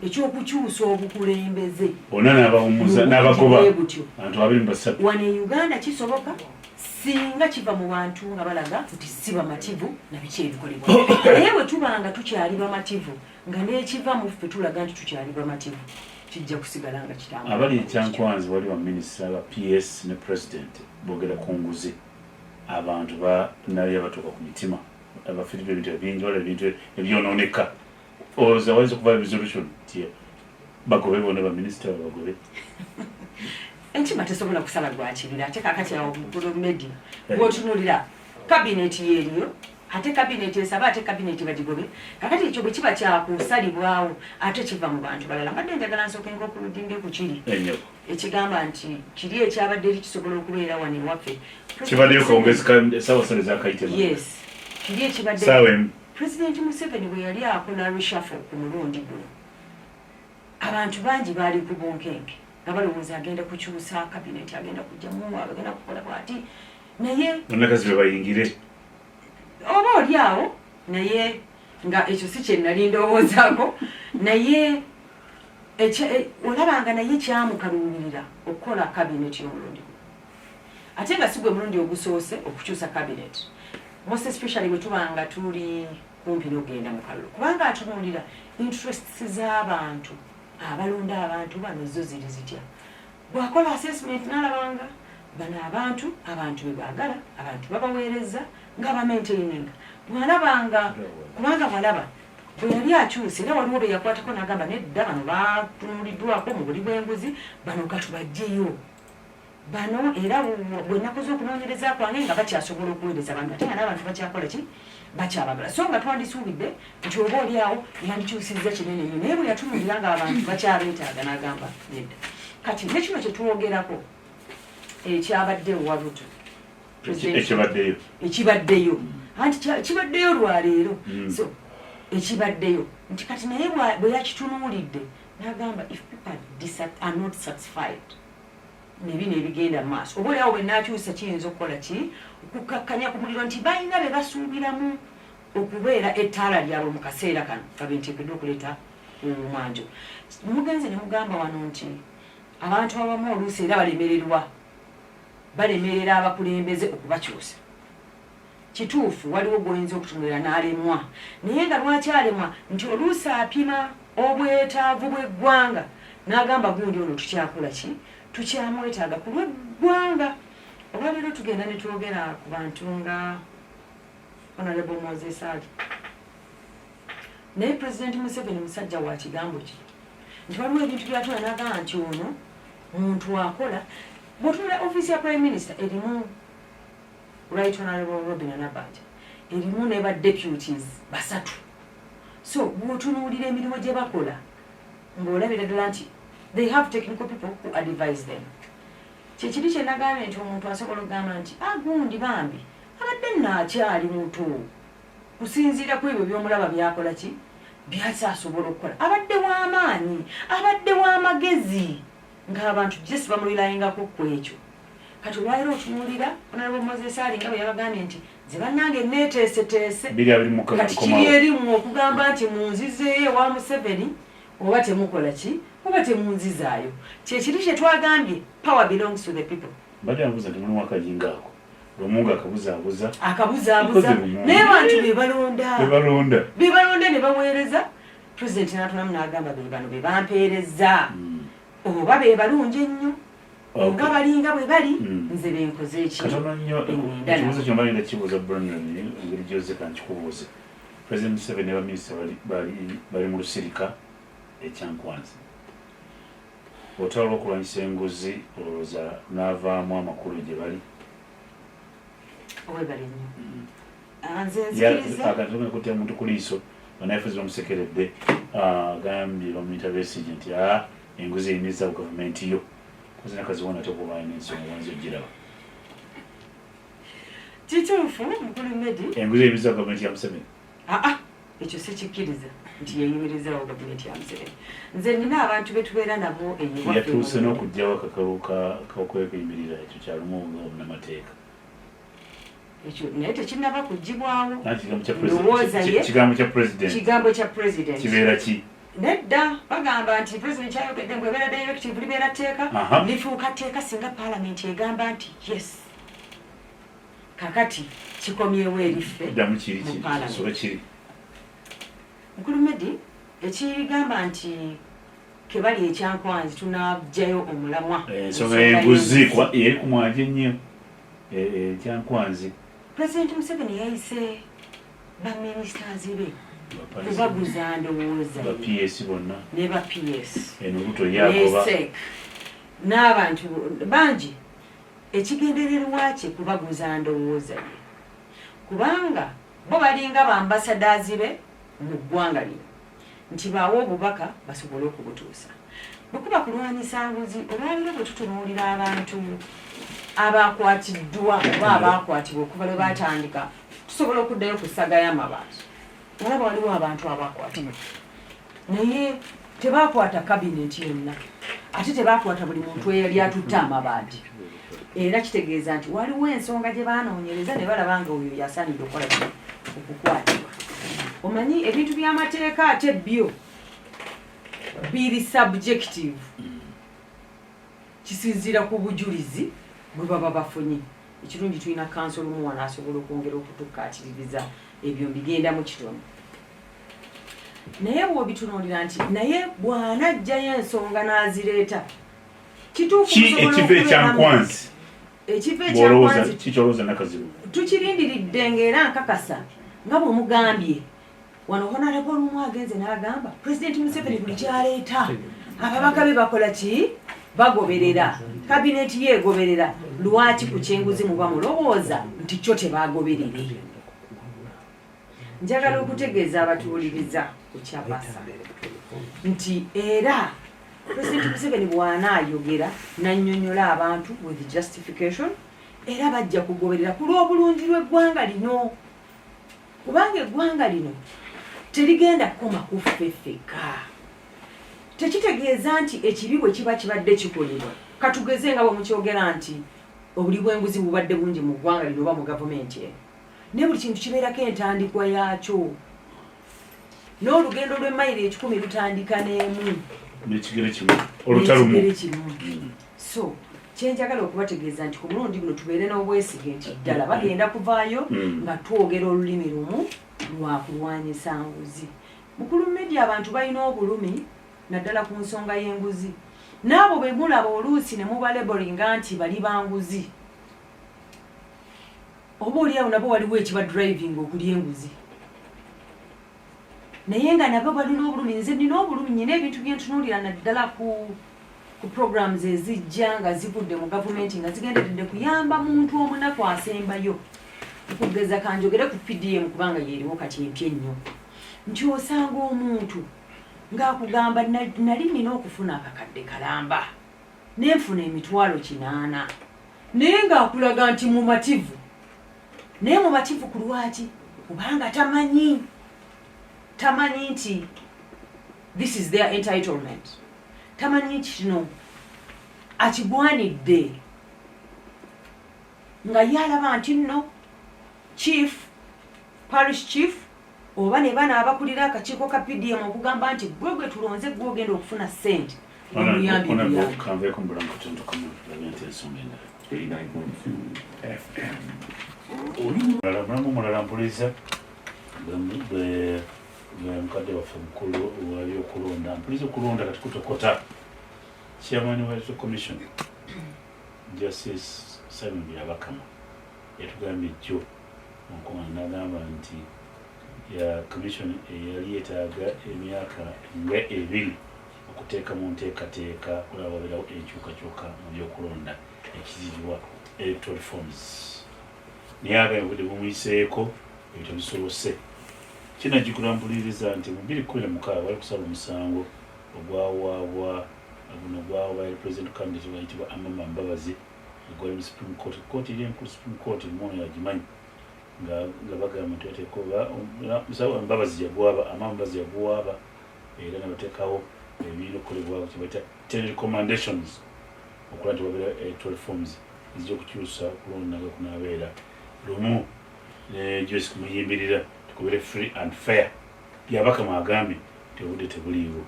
ekyokukyusa obukulembeze Bonna n'abawummuza n'abagoba bwe butyo abantu 23. Wano e Uganda kisoboka singa kiva mu bantu nga balaga nti si bamativu na biki ebikolebwa, naye bwe tuba nga tukyali bamativu, nga n'ekiva mu ffe tulaga nti tukyali bamativu, kijja kusigala nga kitambula. Abali ekyankwanzi wali ba minisita, ba PS ne president boogera ku nguzi, abantu naye batuuka ku mitima, abafiiriddwa ebintu ebingi, waliwo ebintu ebyonooneka. Olowooza wayinza okuva resolution nti bagobe bonna baminisita, babagobe? Enkima tesobola kusala gwakibira. Ate kakati awo mukulu media bwotunulira kabineti yeeriyo, ate kabineti esaba, ate kabineti bagigobe. Kakati ekyo bwe kiba kyakusalibwawo, ate kiva mu bantu balala. Mbadde njagala nsooke ngaokuludinde ku kiri Enyo ekigamba nti kiri ekyabadde eri kisobola okubeera wano ewaffe. Kibaddeyo kawungezi ka essaawa 3 ezakayite. Yes, kiri ekibadde Saawa 1. Pulezidenti Museveni bwe yali akola reshuffle ku mulundi guno, abantu bangi baali ku bunkenke nga balowooza agenda kukyusa kabineti, agenda kujjamu, agenda kukola bwati, naye Bannakazi be bayingire. Oba oli awo, naye nga ekyo si kye nali ndowoozaako, naye olabanga naye kyamukaluubirira okukola kabineti y'omulundi guno, ate nga si gwe mulundi ogusoose okukyusa kabineti, most especially bwe tuba nga tuli kumpi n'okugenda mu kalulu, kubanga atunuulira interests z'abantu abalonda abantu bano zo ziri zitya. Bw'akola assessment n'alabanga bano abantu be baagala, abantu babaweereza nga bamaintaininga, bw'alabanga, kubanga bw'alaba bwe yali akyuse, era waliwo be yakwatako n'agamba nedda, bano batunuuliddwako mu buli bw'enguzi, bano katubajjeyo. Bano era bwe nakoze okunoonyereza kwange nga bakyasobola okuweereza abantu, ate nga n'abantu bakyakola ki, bakyabagala. So nga twandisuubidde nti oba oli awo yandikyusizza kinene nnyo, naye bwe yatunuulira nga abantu bakyabeetaaga n'agamba nedda. Kati ne kino kye twogerako ekyabadde ewa Ruto, ekibaddeyo, ekibaddeyo anti kibaddeyo lwaleero. So ekibaddeyo nti kati naye bwe yakitunuulidde n'agamba, if people are not satisfied nebino ebigenda mu maaso, oba oliawo bwe naakyusa kiyinza okukola ki, okukakkanya ku muliro, nti balina be basuubiramu okubeera ettaala lyabwe mu kaseera kano babe nteekeddwa okuleeta omwanjo. Mugenze ne mugamba wano nti abantu abamu oluusi era balemererwa, balemerera abakulembeze okubakyusa. Kituufu, waliwo gwoyinza okutunulira n'alemwa, naye nga lwaki alemwa? Nti oluusi apima obwetaavu bw'eggwanga n'agamba gundi ono tukyakola ki, tukyamwetaaga ku lw'eggwanga. Olwaleero tugenda ne twogera ku bantu nga Honorable Moses Ali, naye President Museveni musajja wa kigambo kye, nti waliwo ebintu byatula n'agamba nti ono muntu akola. Bw'otunula ofiisi ya Prime Minister erimu Right Honorable Robinah Nabbanja, erimu ne ba deputies basatu. So bw'otunuulira emirimu gye bakola ng'olabira ddala nti they have technical people who advise them. Kyekiri kye nagambye nti omuntu asobola okugamba nti agundi ah, bambi abadde naakyali muto, kusinziira ku ebyo by'omulaba byakola ki, byakyasobola okukola, abadde w'amaanyi, abadde w'amagezi, ng'abantu just bamulilayingako ku ekyo. Kati olwaliro otunuulira Honorable Moses Ali nga bwe yabagambye nti nze bannange neeteeseteese, kati kiri erimu okugamba nti munzizeeyo ewa Museveni oba temukola ki, oba temunzizaayo. Kyekiri kye twagambye, power belongs to the people. Mbadde nabuuza nti mulimu akajinga ako lumu nga akabuzaabuza. Akabuzaabuza, naye bantu bebalonda. Bebalonda. Bebalonda ne baweereza president, n'atulamu n'agamba be bano be bampeereza, oba be balungi ennyo nga balinga bwe bali, nze benkoze eki. Katono nnyo, ekibuuzo kyo mbalina kibuuza Brandon, engeri gyoze kankikubuuze. President Museveni ne baminisita bali mu lusirika ekyankwanzi, olutalo lw'okulwanyisa enguzi olowooza n'avaamu amakulu gye bali? Owebale nnyo. Nze nzikiriza akatugenda kutya muntu ku liiso. Bannaffe bamusekeredde, agambye bamuyita Besigye nti a enguzi eyimiriza ku gavumenti yo kozina kaziwona ate okuba alina ensonga wanzi ogiraba. Kituufu, mukulu Medi. Enguzi eyimiriza ku gavumenti ya Museveni? Aa, ekyo sikikkiriza nti yeyimirizawo gavumenti ya Museveni. Nze nina abantu betubeera nabo eyo. Yatuuse n'okugjawo akakalu k'okweyimirira, ekyo kyalumu nga omunamateeka. Ekyo naye tekinnaba kugibwawo. Ndowooza ye kigambo kya president. Kigambo kya president kibeera ki? Nedda, bagamba nti president kyayogedde ngu ebeera directive, libeera tteeka, lifuuka tteeka singa parliament egamba nti yes. Kakati kikomyewo eriffe. Ddamu kiri kisobe kiri. Mukulu Medi, ekigamba nti kebali ekyankwanzi tunajjayo omulamwa. Ensonga y'enguzi eri ku mwanje ennyo ekyankwanzi. President Museveni yayise baministers be kubaguza ndowooza. Ba PS bonna. Ne ba PS. Eno Ruto yagoba. Ne n'abantu bangi, ekigendererwa kye kubaguza ndowooza ye, kubanga bo balinga bambasadazi be mu ggwanga lino, nti baawe obubaka basobole okubutuusa. Bwe kuba kulwanyisa nguzi, olwaliro bwe tutunuulira abantu abakwatiddwa oba abakwatibwa okuva lwe batandika, tusobola okuddayo ku saga y'amabaati, olaba waliwo abantu abakwatibwa, naye tebakwata kabineti yonna, ate tebakwata buli muntu eyali atutte amabaati. Era kitegeeza nti waliwo ensonga gye banoonyereza ne balaba nga oyo yasaanidde okukola kino, okukwatibwa. Omanyi ebintu by'amateeka ate byo biri subjective, kisinziira ku bujulizi bwe baba bafunye. Ekirungi tulina counsel lumu wano asobola okwongera okutukkaatiriza ebyo, mbigendamu kitono. Naye bw'obitunuulira nti naye bw'anajjayo ensonga n'azireeta, kituufu. Ki ekiva ekyankwanzi? Ekiva Bw'olowooza ekyankwanzi. Kikyolowooza Nakazibu? Tukirindiridde, ng'era nkakasa nga bw'omugambye wano Honorable olumu agenze n'agamba President Museveni buli kyaleeta ababaka be bakola ki, Bagoberera kabineti ye egoberera. Lwaki ku kyenguzi muba mulowooza nti kyo tebagoberere? Njagala okutegeeza abatuwuliriza ku kyabasa nti era President Museveni bw'anaayogera n'annyonnyola abantu with justification, era bajja kugoberera ku lw'obulungi lw'eggwanga lino, kubanga eggwanga lino terigenda kukoma ku ffe ffekka. Tekitegeeza nti ekibi bwe kiba kibadde kikolebwa, katugeze nga bwe mukyogera nti obuli bw'enguzi bubadde bungi mu ggwanga lino oba mu gavumenti eno, naye buli kintu kibeerako entandikwa yaakyo, n'olugendo lw'emayiro 100 lutandika n'emu. N'ekigere kimu, olutalumu. N'ekigere kimu. So kyenjagala okubategeeza nti ku mulundi guno tubeere n'obwesige nti ddala bagenda kuvaayo nga twogera olulimi lumu lwa kulwanyisa nguzi. Mukulu Media, abantu balina obulumi naddala ku nsonga y'enguzi. N'abo be mulaba oluusi ne mubalabelinga nti bali banguzi, oba oli awo nabo waliwo ekiba driving okulya enguzi, naye nga nabo balina obulumi. Nze nina obulumi, nyina ebintu byentunuulira naddala ku programs ezijja nga zivudde mu gavumenti nga zigenderedde kuyamba muntu omunaku asembayo. Okugeza, kanjogere ku PDM kubanga yeeriwo kati empya ennyo, nti osanga omuntu ng'akugamba, "Nali nina okufuna akakadde kalamba, nenfuna 800,000," naye ng'akulaga nti mumativu. Naye mumativu ku lwaki? Kubanga tamanyi nti this is their entitlement, tamanyi nti kino akigwanidde, nga ye alaba nti nno chief, parish chief, oba ne bano abakulira akakiiko ka PDM okugamba nti gwe gwe tulonze, gwe ogenda okufuna ssente, omuyambi buyambi. Kanveeko mbulamu katono, tulabe nti ensonga endala. 89.2 FM. Mulala, mulamu mulala mpuliza bwe mukadde waffe mukulu wabyokulonda, mpuliza okulonda kati kutokota. Chairman wa Electoral Commission, Justice Simon Byabakama, yatugambye jjo munkungana nagamba nti ya commission eyali yetaaga emyaka nga 2 okuteeka mu nteekateeka kulaba wabeerawo enkyukakyuka mu byokulonda ekiyitibwa electoral reforms, naye agambye obudde bumuyiseeko, ebyo tebisobose. Kinajjukira mpuliriza nti mu 2016 bali kusala omusango ogwawaabwa, guno gwawaabwa president candidate wayitibwa Amama Mbabazi, gwali mu Supreme Court, kooti eri enkulu, Supreme Court mwono yagimanyi, nga bagamba nti bateeka oba Mbabazi yaguwaaba, Amama Mbabazi yaguwaaba, era nebateekawo ebirina okukolebwako kyebaita 10 recommendations okulaba nti wabeera electoral reforms ezijja okukyusa okulonda nga kunaabeera lumu ne Joyce kumuyimbirira tukubere free and fair. Byabakama agambye nti obudde tebuliiwo.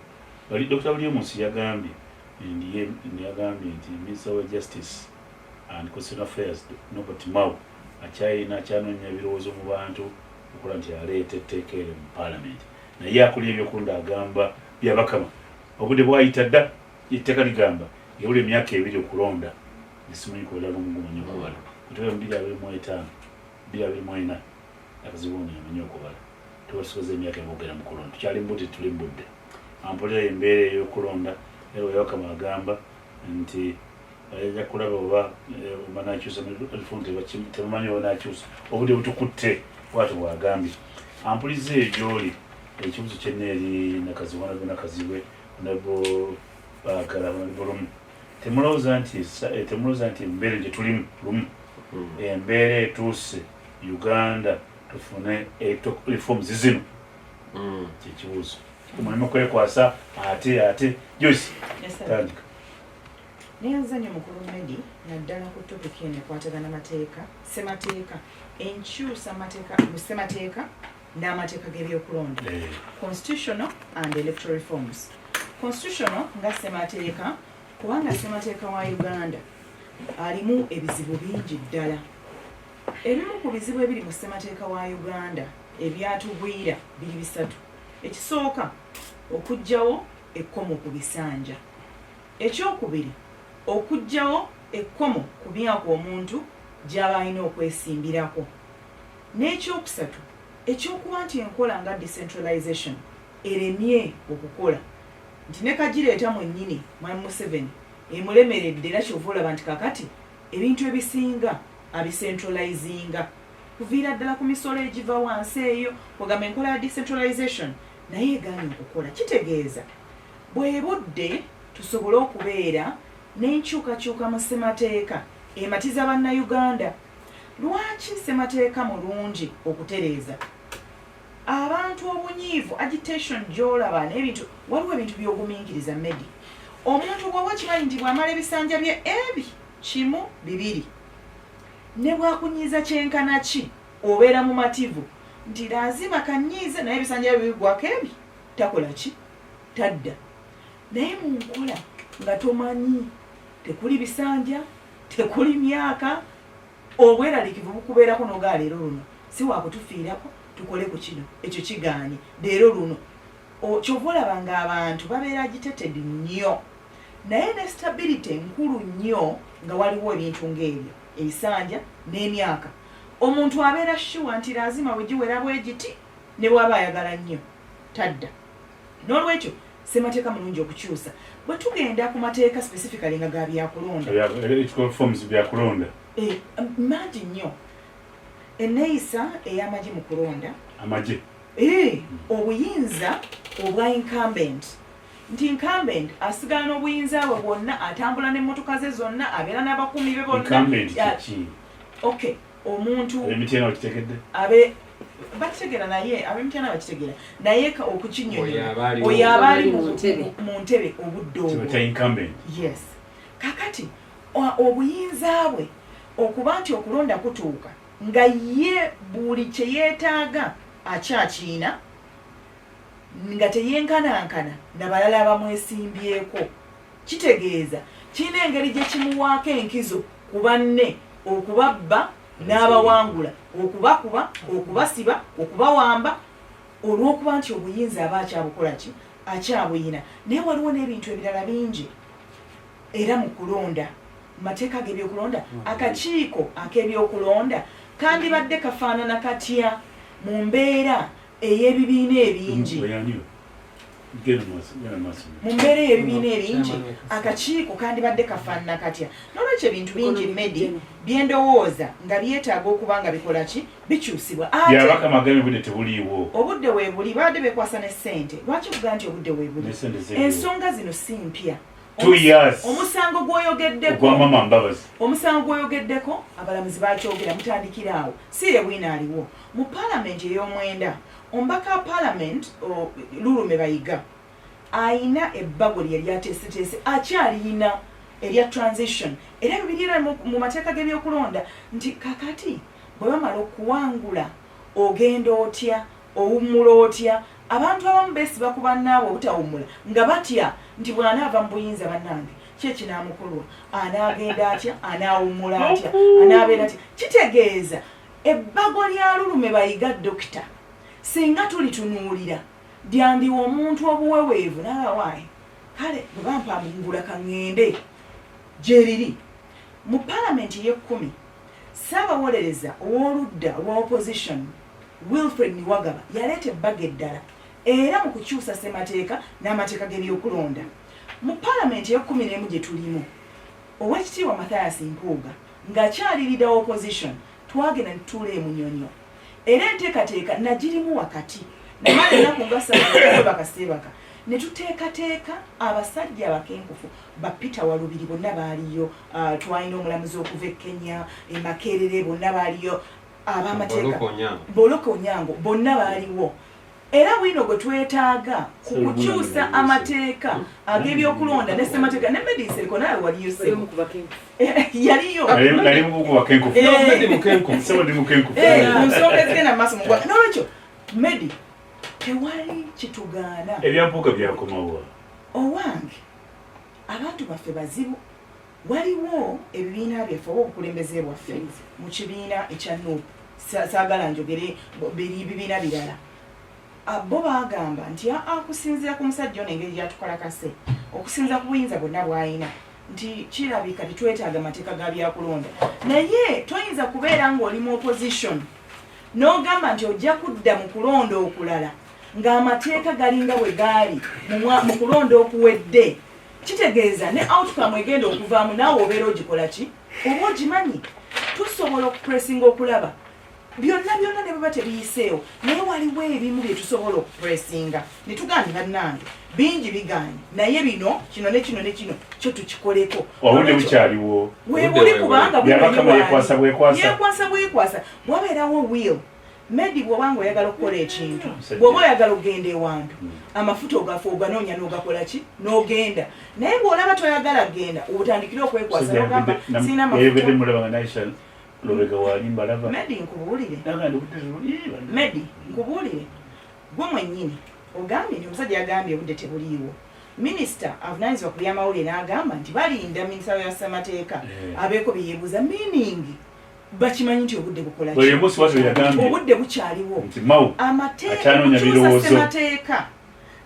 Bali Dr. Baryomunsi yagambye ndiye yagambye nti Minister wa Justice and Constitutional Affairs Norbert Mao akyayina akyanoonya ebirowoozo mu bantu okukola nti aleeta etteeka eryo mu Parliament, naye akulira ebyokulonda agamba Byabakama obudde bwayita dda. Etteeka ligamba yabula emyaka 2 okulonda, nesimanyi kubeera lumugumanyi okubala kuteera mu 2025, 2024, akazibu ono yamanyi okubala. Tubasigaza emyaka emogera mu kulonda, tukyali mubudde, tuli mu budde ampulira embeera ey'okulonda. Era Byabakama agamba nti ajja kulaba oba banakyusa tebamanyi oba nakyusa, obudde butukutte, bwatyo bwagambye. Ampuliza eyo gyoli, ekibuzo kyenna eri Nakazibwe, nabo Nakazibwe, nabo baagala nabo lumu, temulowooza nti embeera gye tulimu lumu, embeera etuuse Uganda tufune electoral reforms zino? Kyekibuuzo, mulimu kwekwasa ate Joyce. Yes, sir. Tandika. Neyanza nnyo mukulu Medi, naddala ku topic eno ekwatagana mateeka, ssemateeka, enkyusa mateeka mu ssemateeka n'amateeka g'ebyokulonda, constitutional and electoral reforms. Constitutional nga ssemateeka, kubanga ssemateeka wa Uganda alimu ebizibu bingi ddala. Ebimu ku bizibu ebiri mu ssemateeka wa Uganda ebyatugwira biri bisatu. Ekisooka, okuggyawo ekkomo ku bisanja. Ekyokubiri, okuggyawo ekkomo ku myaka omuntu gy'aba alina okwesimbirako. N'ekyokusatu, ekyokuba nti enkola nga decentralization eremye okukola, nti ne kagireeta mwennyini mwami Museveni. Emulemeredde, era kyova olaba nti kakati ebintu ebisinga abicentralizinga, kuviira ddala ku misolo egiva wansi eyo. Kwegamba enkola ya decentralization naye egaanye okukola. Kitegeeza bwe budde tusobole okubeera n'enkyukakyuka mu ssemateeka ematiza Bannayuganda. Lwaki ssemateeka mulungi okutereeza? Abantu obunyiivu, agitation gy'olaba n'ebintu, waliwo ebintu by'ogumiikiriza. Medi, omuntu bw'oba okimanyi nti bw'amala ebisanja bye ebi kimu bibiri, ne bwakunyiiza kyenkana ki, obeera mumativu nti lazima kanyiize, naye ebisanja bye bigwako ebi takola ki, tadda. Naye mu nkola nga tomanyi, tekuli bisanja, tekuli myaka, obweraliikivu bukubeerako nogaa leero luno si wakutufiirako, tukole ku kino, ekyo kigaanye leero luno. Kyova olaba nga abantu babeera agitated nnyo, naye ne stability nkulu nnyo nga waliwo ebintu ng'ebyo, ebisanja n'emyaka. Omuntu abeera sure nti lazima bwe giwera bwe giti, ne bw'aba ayagala nnyo tadda. N'olwekyo ssemateeka mulungi okukyusa. Bwe tugenda ku mateeka specifically nga ga byakulonda, Forms byakulonda. Mangi nnyo. Enneeyisa ey'amagye mu kulonda, amagye. Obuyinza obwa incumbent, nti incumbent asigala n'obuyinza bwe bwonna, atambula n'emmotoka ze zonna, abeera n'abakuumi be bonna. Incumbent kiki? Okay, omuntu Emityana okitegedde? Abe bakitegeera, naye ab'emityana bakitegeera, naye okukinyonyola, Oyo aba aliwo. Oyo aba ali mu ntebe. Mu ntebe obudde obwo. Kibata incumbent. Yes. Kakati obuyinza bwe okuba nti okulonda kutuuka nga ye buli kye yeetaaga akyakiina, nga teyenkanankana na balala abamwesimbyeko, kitegeeza kirina engeri gye kimuwaako enkizo ku banne okubabba n'abawangula, okubakuba, okubasiba, okubawamba, olw'okuba nti obuyinza aba akyabukola ki, akyabuyina. Naye waliwo n'ebintu ebirala bingi era mu kulonda, mu mateeka g'ebyokulonda. Akakiiko ak'ebyokulonda kandibadde kafaanana katya mu mbeera ey'ebibiina ebingi? Oyaniwe, genda maaso, genda maaso. Mu mbeera ey'ebibiina ebingi, akakiiko kandibadde kafaanana katya? Nolwekyo ebintu bingi, Medi, byendowooza nga byetaaga okuba nga bikola ki, bikyusibwa. Ate Byabakama agambye obudde tebuliiwo. Obudde weebuli, babadde bekwasa ne ssente. Lwaki kugaa nti obudde weebuli? Ne ssente ziriwo. Ensonga zino si mpya. 2 years. Omusango gw'oyogeddeko, Ogwa Mama Mbabazi. Omusango gw'oyogeddeko, abalamuzi bakyogera, mutandikira awo. Si ye bwino aliwo mu paalamenti ey'omwenda, omubaka wa paalamenti Lulume Bayiga ayina ebbago lye lyateeseteese, akyaliyina, erya transition, era ebyo biri era mu mateeka g'ebyokulonda nti kakati bwe bamala okuwangula ogenda otya, owummula otya? Abantu abamu beesiba ku bannaabwe obutawummula nga batya nti bw'anaava mu buyinza, bannange, ki ekinaamukolwa? Anaagenda atya? Anaawummula atya? Anaabeera atya? Kitegeeza ebbago lya Lulume Bayiga dokita, singa tulitunuulira, lyandiwa omuntu obuweweevu naawaayi, kale bwe bampangula kaŋŋende gyeriri. Mu paalamenti ey'ekkumi, ssaabawolereza ow'oludda lwa opposition Wilfred Niwagaba yaleeta ebbago eddala era mu kukyusa ssemateeka n'amateeka g'ebyokulonda. Mu paalamenti ey'e-11 gye tulimu, Oweekitiibwa Mathias Mpuuga ng'akyali leader wa opposition, twagenda ne tutuula e Munyonyo, era enteekateeka nagirimu wakati, namala ennaku nga 3 seebaka, ne tuteekateeka. Abasajja abakenkufu ba Peter Walubiri bonna baaliyo, twalina omulamuzi okuva e Kenya, e Makerere, bonna baaliyo, ab'amateeka, Boloka Onyango, bonna baaliwo. Era bwino gwe twetaaga ku kukyusa amateeka ag'ebyokulonda ne ssemateeka ne Medisereko, nawe waliyo sebo, yaliyo. Mu nsonga ezigenda maaso mu ggwanga. N'olwekyo Medi, tewali kitugaana. Ebyampuuka byakomawa? Owange, abantu baffe bazibu. Waliwo ebibiina byaffe oba obukulembeze bwaffe mu kibiina ekya NUP, saagala njogere biri bibiina birala, bo bagamba nti aa, okusinziira ku musajja ono, engeri gyatukalakase, okusinziira ku buyinza bwonna bw'alina, nti kirabika tetwetaaga mateeka ga byakulonda. Naye toyinza kubeera ng'oli mu opposition n'ogamba nti ojja kudda mu kulonda okulala ng'amateeka galinga bwe gaali mu kulonda okuwedde. Kitegeeza ne outcome egenda okuvaamu naawe obeera ogikola ki, oba ogimanyi. Tusobola okupressinga okulaba byonna byonna ne baba tebiyiseewo, naye waliwo ebimu bye tusobola okupressinga ne tugambye bannange bingi biganye, naye bino, kino ne kino ne kino kyo tukikoleko. Obudde bukyaliwo. Webuli, kubanga Byabakama yekwasa bwekwasa. Yekwasa bwekwasa. Wabeerawo will medi bw'obanga oyagala okukola ekintu, bw'oba oyagala okugenda ewantu, amafuta ogafa oganoonya n'ogakola ki n'ogenda, naye bw'olaba toyagala genda, otandikire okwekwasa n'ogamba sirina yayogedde mafuta. Mulaba nga naisha Lubega waali mbalaba. Medi, nkubuulire. Naga ndi budde tebuli. Medi, nkubuulire, gwe mwennyini ogambye nti omusajja yagambye obudde tebuliiwo. Minisita avunanyizibwa ku byamawulire n'agamba nti balinda minisita wa ssemateeka abeeko bye yeebuuza, meaning bakimanyi nti obudde bukola ki? Oyo musi watu yagambye Obudde bukyaliwo. Nti Mao amateeka akyanoonya okukyusa birowoozo. ssemateeka,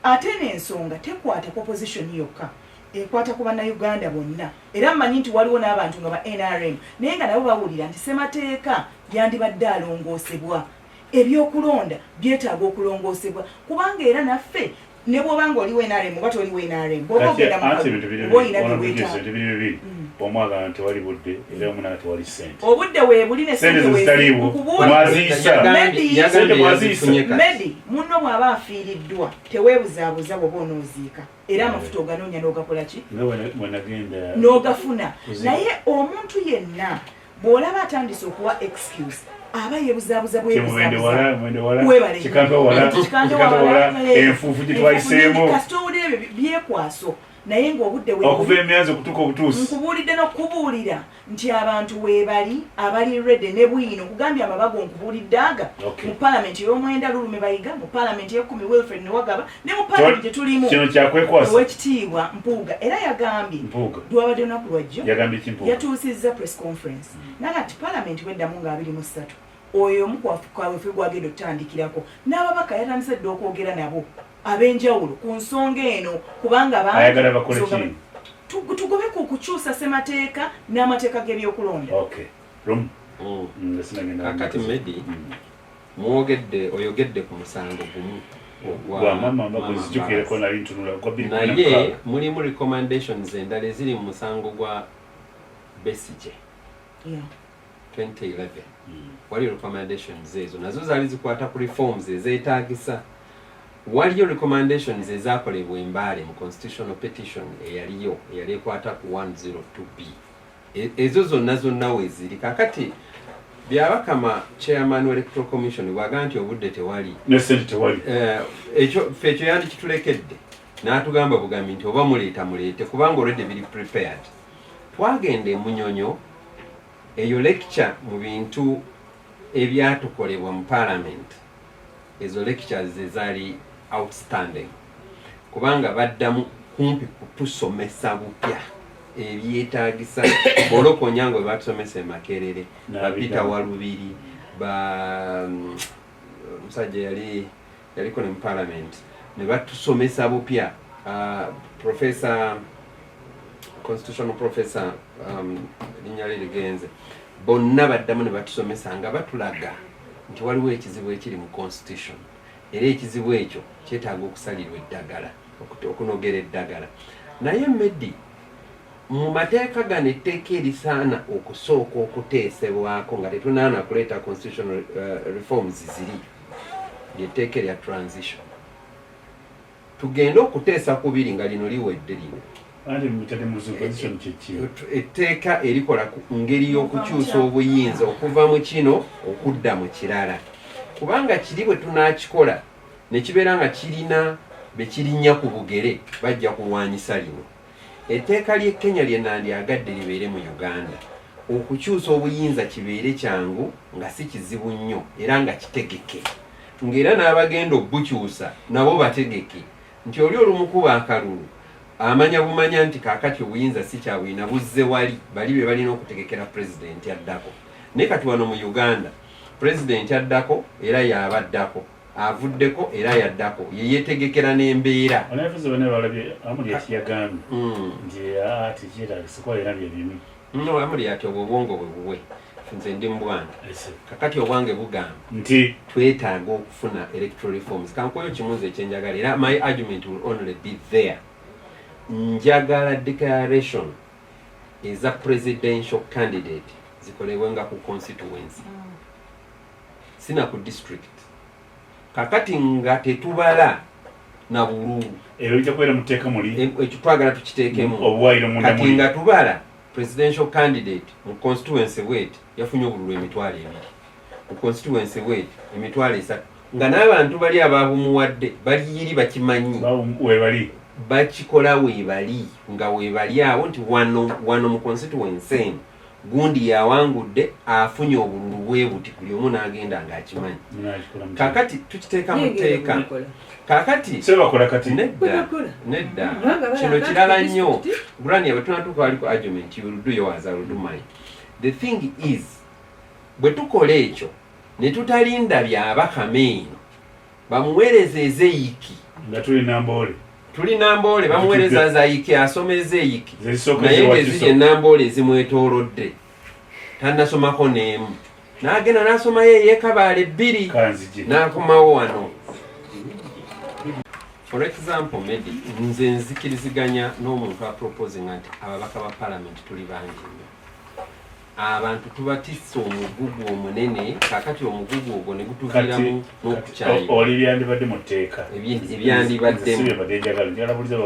ate n'ensonga tekwata ku opposition yokka, ekwata ku Bannayuganda bonna. Era mmanyi nti waliwo n'abantu nga ba NRM naye nga nabo bawulira nti ssemateeka yandibadde alongoosebwa, ebyokulonda byetaaga okulongoosebwa, kubanga era naffe ne bw'oba nga oliwo NRM oba toliwo NRM, bw'oba Kati ogenda mu anti kalulu, ebintu biri oba olina bibiri, bye weetaaga. ebintu biri bibiri. Omu agamba nti tewali budde, era omu naga tewali ssente. Obudde weebuli ne Ssente ssente ze zitaliiwo. weeziri. Mwaziisa. Medi- Sente Yagambye mwaziisa. yazifunye kati. Medi, munno bw'aba afiiriddwa teweebuzaabuza. Bw'oba onooziika, era amafuta oganoonya n'ogakola ki? Nga bwe nagenda N'ogafuna. Kuziika. Naye omuntu yenna bw'olaba atandise okuwa excuse, aba yeebuzaabuza Kyemubende bwebuzaabuza. wala, mwende wala, Webale. Kikanto wala, Kikanto Kikanto wala, wala, eh, enfuufu gye twayiseemu. Kasita owulira ebyo byekwaso, naye ng'obudde weebuli. Okuva emyanzi okutuuka obutuusi. Nkubuulidde n'okukubuulira nti abantu weebali abali ready ne bwino nkugambye amabago nkubuulidde aga mu palamenti ey'omwenda Lulume Bayiga, mu palamenti ey'ekkumi Wilfred Niwagaba, ne mu palamenti gye tulimu Kino kyakwekwasa. Owekitiibwa Mpuuga era yagambye Mpuuga lwabadde lunaku lwajjo yagambye ki Mpuuga? Yatuusizza press conference naga nti palamenti weddamu nga 23, oyo omu kaweefube gwagenda okutandikirako n'ababaka yatandise dda okwogera nabo ab'enjawulo ku nsonga eno, kubanga bangi Ayagala bakole ensonga ki? Tugobe ku kukyusa ssemateeka n'amateeka g'ebyokulonda. Okay, Rum. Nga sinagenda. Kakati Medi, mwogedde, oyogedde ku musango gumu ogwa Gwa mama mba Mama gwezijukireko Mbabazi. Nali ntunula gwa 2016. Naye mulimu recommendations endala eziri mu musango gwa Besigye 2011. Waliyo recommendations ezo nazo zaali zikwata ku reforms ezeetagisa. Waliyo recommendations ezakolebwa embaale mu constitutional petition eyaliyo eyali ekwata ku 102B. Ezo zonna zonna weeziri. Kakati Byabakama, chairman wa Electoral Commission, bw'agamba nti obudde tewali ne sente tewali, ekyo ffe ekyo yandikitulekedde n'atugamba bugambi nti oba muleeta muleete, kubanga already biri prepared. Twagenda emunyonyo eyo lecture mu bintu ebyatukolebwa mu parliament. Ezo lectures ezaali outstanding, kubanga baddamu kumpi kutusomesa bupya ebyetaagisa. Bolokonya nga bwe batusomesa e Makerere, ba Peter Walubiri, ba omusajja yali yaliko ne mu parliament, ne batusomesa bupya, professor, constitutional professor, linnya lye ligenze, bonna baddamu ne batusomesa nga batulaga nti waliwo ekizibu ekiri mu constitution, era ekizibu ekyo kyetaaga okusalirwa eddagala, okunogera eddagala. Naye Medi, mu mateeka gano etteeka erisaana okusooka okuteesebwako nga tetunaana kuleeta constitutional reforms ziri lyetteeka erya transition. Tugende okuteesa kubiri nga lino liwedde lino. Anti mutadde mu luzungu, transition kye ki? Etteeka erikola ku ngeri y'okukyusa obuyinza okuva mu kino okudda mu kirala, kubanga kiri bwe tunaakikola ne kibeera nga kirina be kirinnya ku bugere, bajja kulwanyisa lino. Etteeka ly'e Kenya lye nandyagadde libeere mu Uganda, okukyusa obuyinza kibeere kyangu nga si kizibu nnyo era nga kitegeke, ng'era n'abagenda obukyusa nabo bategeke nti oli olumukuba akalulu amanya bumanya nti kaakati obuyinza si kyabulina, buzze wali bali be balina okutegekera pulezidenti addako. Naye kati wano mu Uganda pulezidenti addako era yabaddako, avuddeko era yaddako, ye yeetegekera n'embeera. Bannabyabufuzi bonna balabye Amuriat yagambye nti tekyetaagisa kuba era bye bimu. No, Amuriat obwo obwongo bwe buwe, nze ndi mu bwange. Kakati obwange bugamba nti twetaaga okufuna electoral reforms. Kankoyo kimu nze ekyenjagala, era my argument will only be there. Njagala declaration eza presidential candidate zikolebwenga ku constituency, sina ku district. Kakati nga tetubala na bululu. Ebyo bijja kubeera mu tteeka muli. Ekyo twagala tukiteekemu. Obuwaayiro munda Kati muli. nga tubala presidential candidate mu constituency bweti yafunye obululu 20,000, mu constituency bweti 30,000, nga n'abantu bali ababumuwadde baliyiri bakimanyi. Webali. Bakikola weebali, nga weebali awo nti wano wano mu constituency eno gundi yawangudde, afunye obululu bwe buti, buli omu n'agenda ng'akimanyi. Munakikola mutya? Kakati tukiteeka mu Naye tteeka. ng'ebyo Kakati Se bakola kati. Nedda. Bwe bakola. Nedda. Kubanga balaba Kino nti kirala nnyo. district- Granny, bwe tunatuuka wali ku argument, you will do yours, I will do mine. The thing is, bwe tukola ekyo ne tutalinda byabakama eno bamuweereza ezeyiki. Nga tuli Namboole. Tuli Namboole, bamuweereza zayiki, asoma ezeyiki, Zezisooka naye ezewakiso. ngeziri enamboole ezimwetoolodde tannasomako n'emu, n'agenda n'asomayo ey'ekabaala ebbiri, Kanzije. n'akomawo wano. For example, Medi, nze nzikiriziganya n'omuntu aproposinga nti ababaka ba palamenti tuli bangi nnyo, abantu tubatisse omugugu omunene. Kakati omugugu ogwo ne gutuviiramu n'okukyayibwa. Oli byandibadde mu tteeka. Ebyandibaddemu. Si byebadde njagala, njagala buliza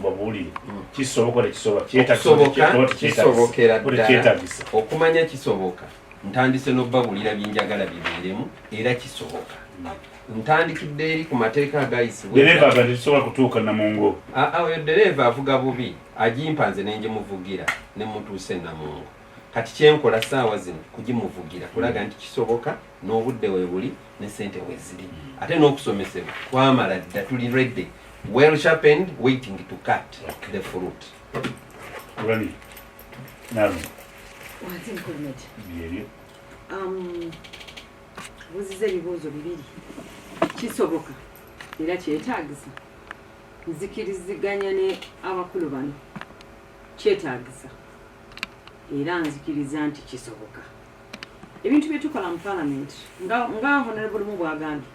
babuulire kisoboka, tekisoboka? Okusoboka kisobokera ddala. Tekyetagisa. Okumanya kisoboka, ntandise n'obbabulira byenjagala bibeeremu, era kisoboka. Ntandikidde eri ku mateeka agayisibwa. Dereva aga tetusobola kutuuka Namungo. Aa, oyo dereeva avuga bubi, agimpa nze nengimuvugira nemutuusa enamungo. Kati kyenkola saawa zino kugimuvugira kulaga nti kisoboka, n'obudde we buli, ne sente we ziri, ate n'okusomesebwa twamala dda, tuli ready, well sharpened, waiting to cut the fruit. Ulani nalo. Wansi, mukulu Medi. Byebyo. Buziza ebibuuzo bibiri: kisoboka era kyetaagisa. Nzikiriziganya ne abakulu bano, kyetaagisa era nzikiriza nti kisoboka. Ebintu bye tukola mu palamenti, nga honorable mu bwagambye,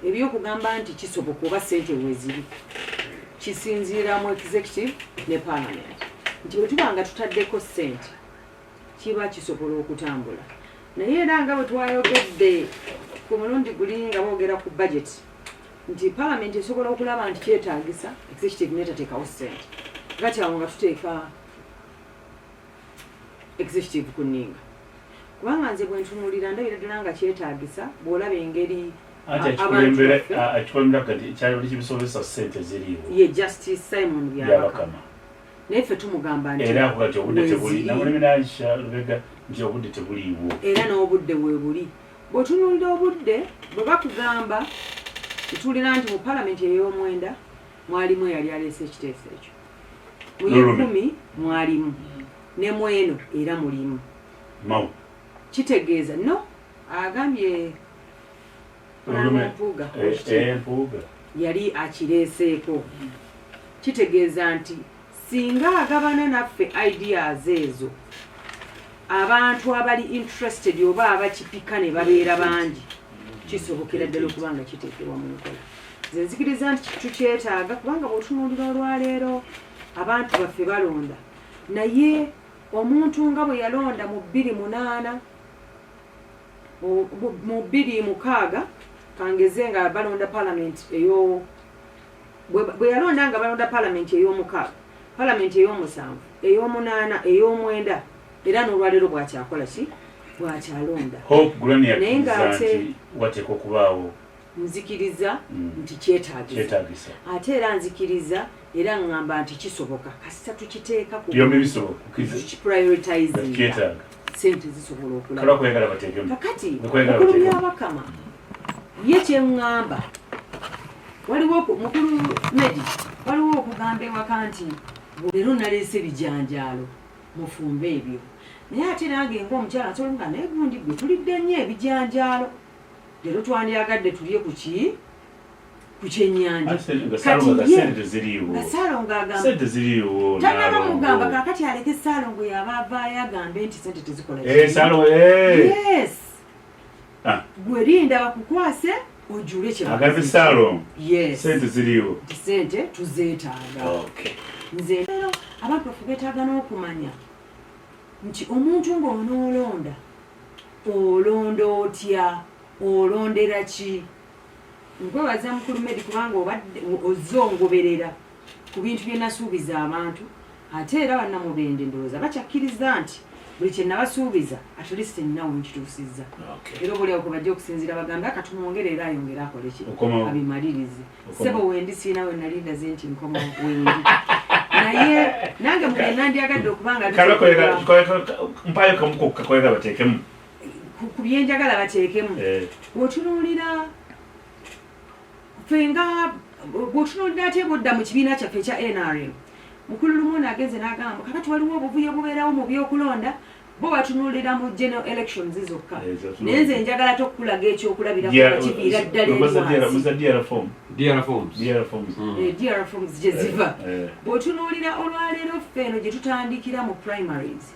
ebyokugamba nti kisoboka oba sente weziri, kisinziira mu executive ne parliament, nti bwe tuba nga tutaddeko sente kiba kisobola okutambula. Naye era nga bwe twayogedde ku mulundi guli nga boogera ku budget, nti parliament esobola okulaba nti kyetaagisa, executive netateekawo sente. Kati awo nga tuteeka executive ku nninga, kubanga nze bwe ntunuulira ndabira ddala nga kyetaagisa bw'olaba engeri Anti abantu ekikulembera baffe. Ekikulembera kati kyali kibisobozesa, sente ziriiwo. Ye Justice Simon Byabakama. Byabakama. Naye ffe tumugamba nti Era akuga nti obudde tebuli. weeziri. Namulemi Naisha Lubega nti obudde tebuliiwo. Era n'obudde weebuli. Bw'otunuulira obudde bwe bakugamba, tetulina nti mu palamenti ey'omwenda mwalimu eyali aleese ekiteeso ekyo, mu Lulume. yekumi mwalimu, ne mweno era mulimu. Mawu. Kitegeeza no agambye Lulume. Mpuuga. Mpuuga. Yali akireeseeko. Kitegeeza nti singa agabana naffe ideas ezo, abantu abali interested oba abakipika ne babeera bangi, kisobokera ddala okuba nga kiteekebwa mu nkola. Nze nzikiriza nti tukyetaaga, kubanga bw'otunuulira olwaleero abantu baffe balonda, naye omuntu nga bwe yalonda mu 2008, mu 2006, kangeze nga balonda palamenti eyo, bwe yalonda nga balonda palamenti ey'omukaaga, palamenti ey'omusanvu, ey'omunaana, ey'omwenda, era n'olwaleero bwakyakola ki, bwakyalonda. Hope Gulani Naye yakkiriza ng'ate nti wateekwa okubaawo. Nzikiriza nti kyetaagisa. Kyetaagisa. Ate era nzikiriza era ŋŋamba nti kisoboka kasita tukiteeka ku Byombi bisoboka kukkiriza. tukiprioritizinga. Kyetaaga. Sente zisobola Kala okulaba. kweyagala bateekemu. Kakati Okweyagala mukulu bateekemu. Byabakama ye kyeŋŋamba, waliwo mukulu Medi, waliwo okugamba ewaka nti leero naleese ebijanjaalo, mufumbe ebyo. Naye ate nange ngaomukyala nsobola nga naye gundi gwe tulidde nnyo ebijanjaalo, leero twandyagadde tulye ku ki, ku kyennyanja. Ate nga Saalongo nga Kati ye sente teziriiwo. Nga Saalongo agamba Sente ziriiwo. Tannaba Nalongo. mugamba. Kakati aleke Saalongo yaba avaayo agambe nti sente tezikola Eh, ki. Saalongo, eh. Yes. Ah. Gwe linda bakukwase. Ojule kye Agambye Saalongo. Yes. Sente ziriwo. Nti sente tuzeetaaga. Okay. Nze leero abantu baffe beetaaga n'okumanya nti omuntu ng'onoolonda olonda otya, olondera ki. Nkwebaza mukulu Medi kubanga obadde ozze ongoberera ku bintu bye nasuubiza abantu, ate era bannamubende ndowooza bakyakkiriza nti buli kye nabasuubiza at least nina we nkituusizza. Era oba oliawo kwe bajja okusinziira bagambe akatumwongere era ayongere akole ki, Okomawo. abimalirize. Okomawo. Ssebo wendi sirina we nali ndaze nti nkomawo, wendi, naye nange mu bye nandyagadde okuba nga Mpayo kamu kokka koyagala bateekemu. Ku byenjagala bateekemu, bw'otunuulira ffe nga bw'otunuulira ate bwodda mu kibiina kyaffe ekya NRM, mukulu Lumu ono agenze n'agamba kakati waliwo obuvuyo bubeerawo mu byokulonda, bo batunuulira mu general elections zokka, naye nze njagala ate okukulaga ekyokulabirako nga kiviira ddala eri wansi. Muza DR form. DR forms. DR forms. DR forms gye ziva. Bw'otunuulira olwaleero ffe eno gye tutandikira mu primaries,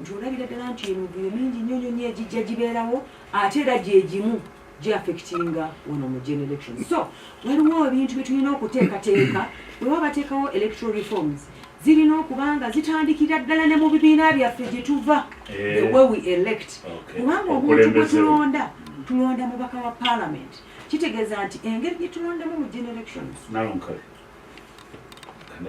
nti olabira ddala nti emivuyo mingi nnyo nnyo nnyo egijja gibeerawo, ate era gye gimu gyaffectinga wano mu general election. So waliwo ebintu bye tulina okuteekateeka. Bwe baba bateekawo electoral reforms, zirina okuba nga zitandikira ddala ne mu bibiina byaffe gye tuva, the way we elect, kubanga omuntu gwe Okulembeze. tulonda, tulonda mubaka wa parliament, kitegeeza nti engeri gye tulondamu mu general elections Nalonkale.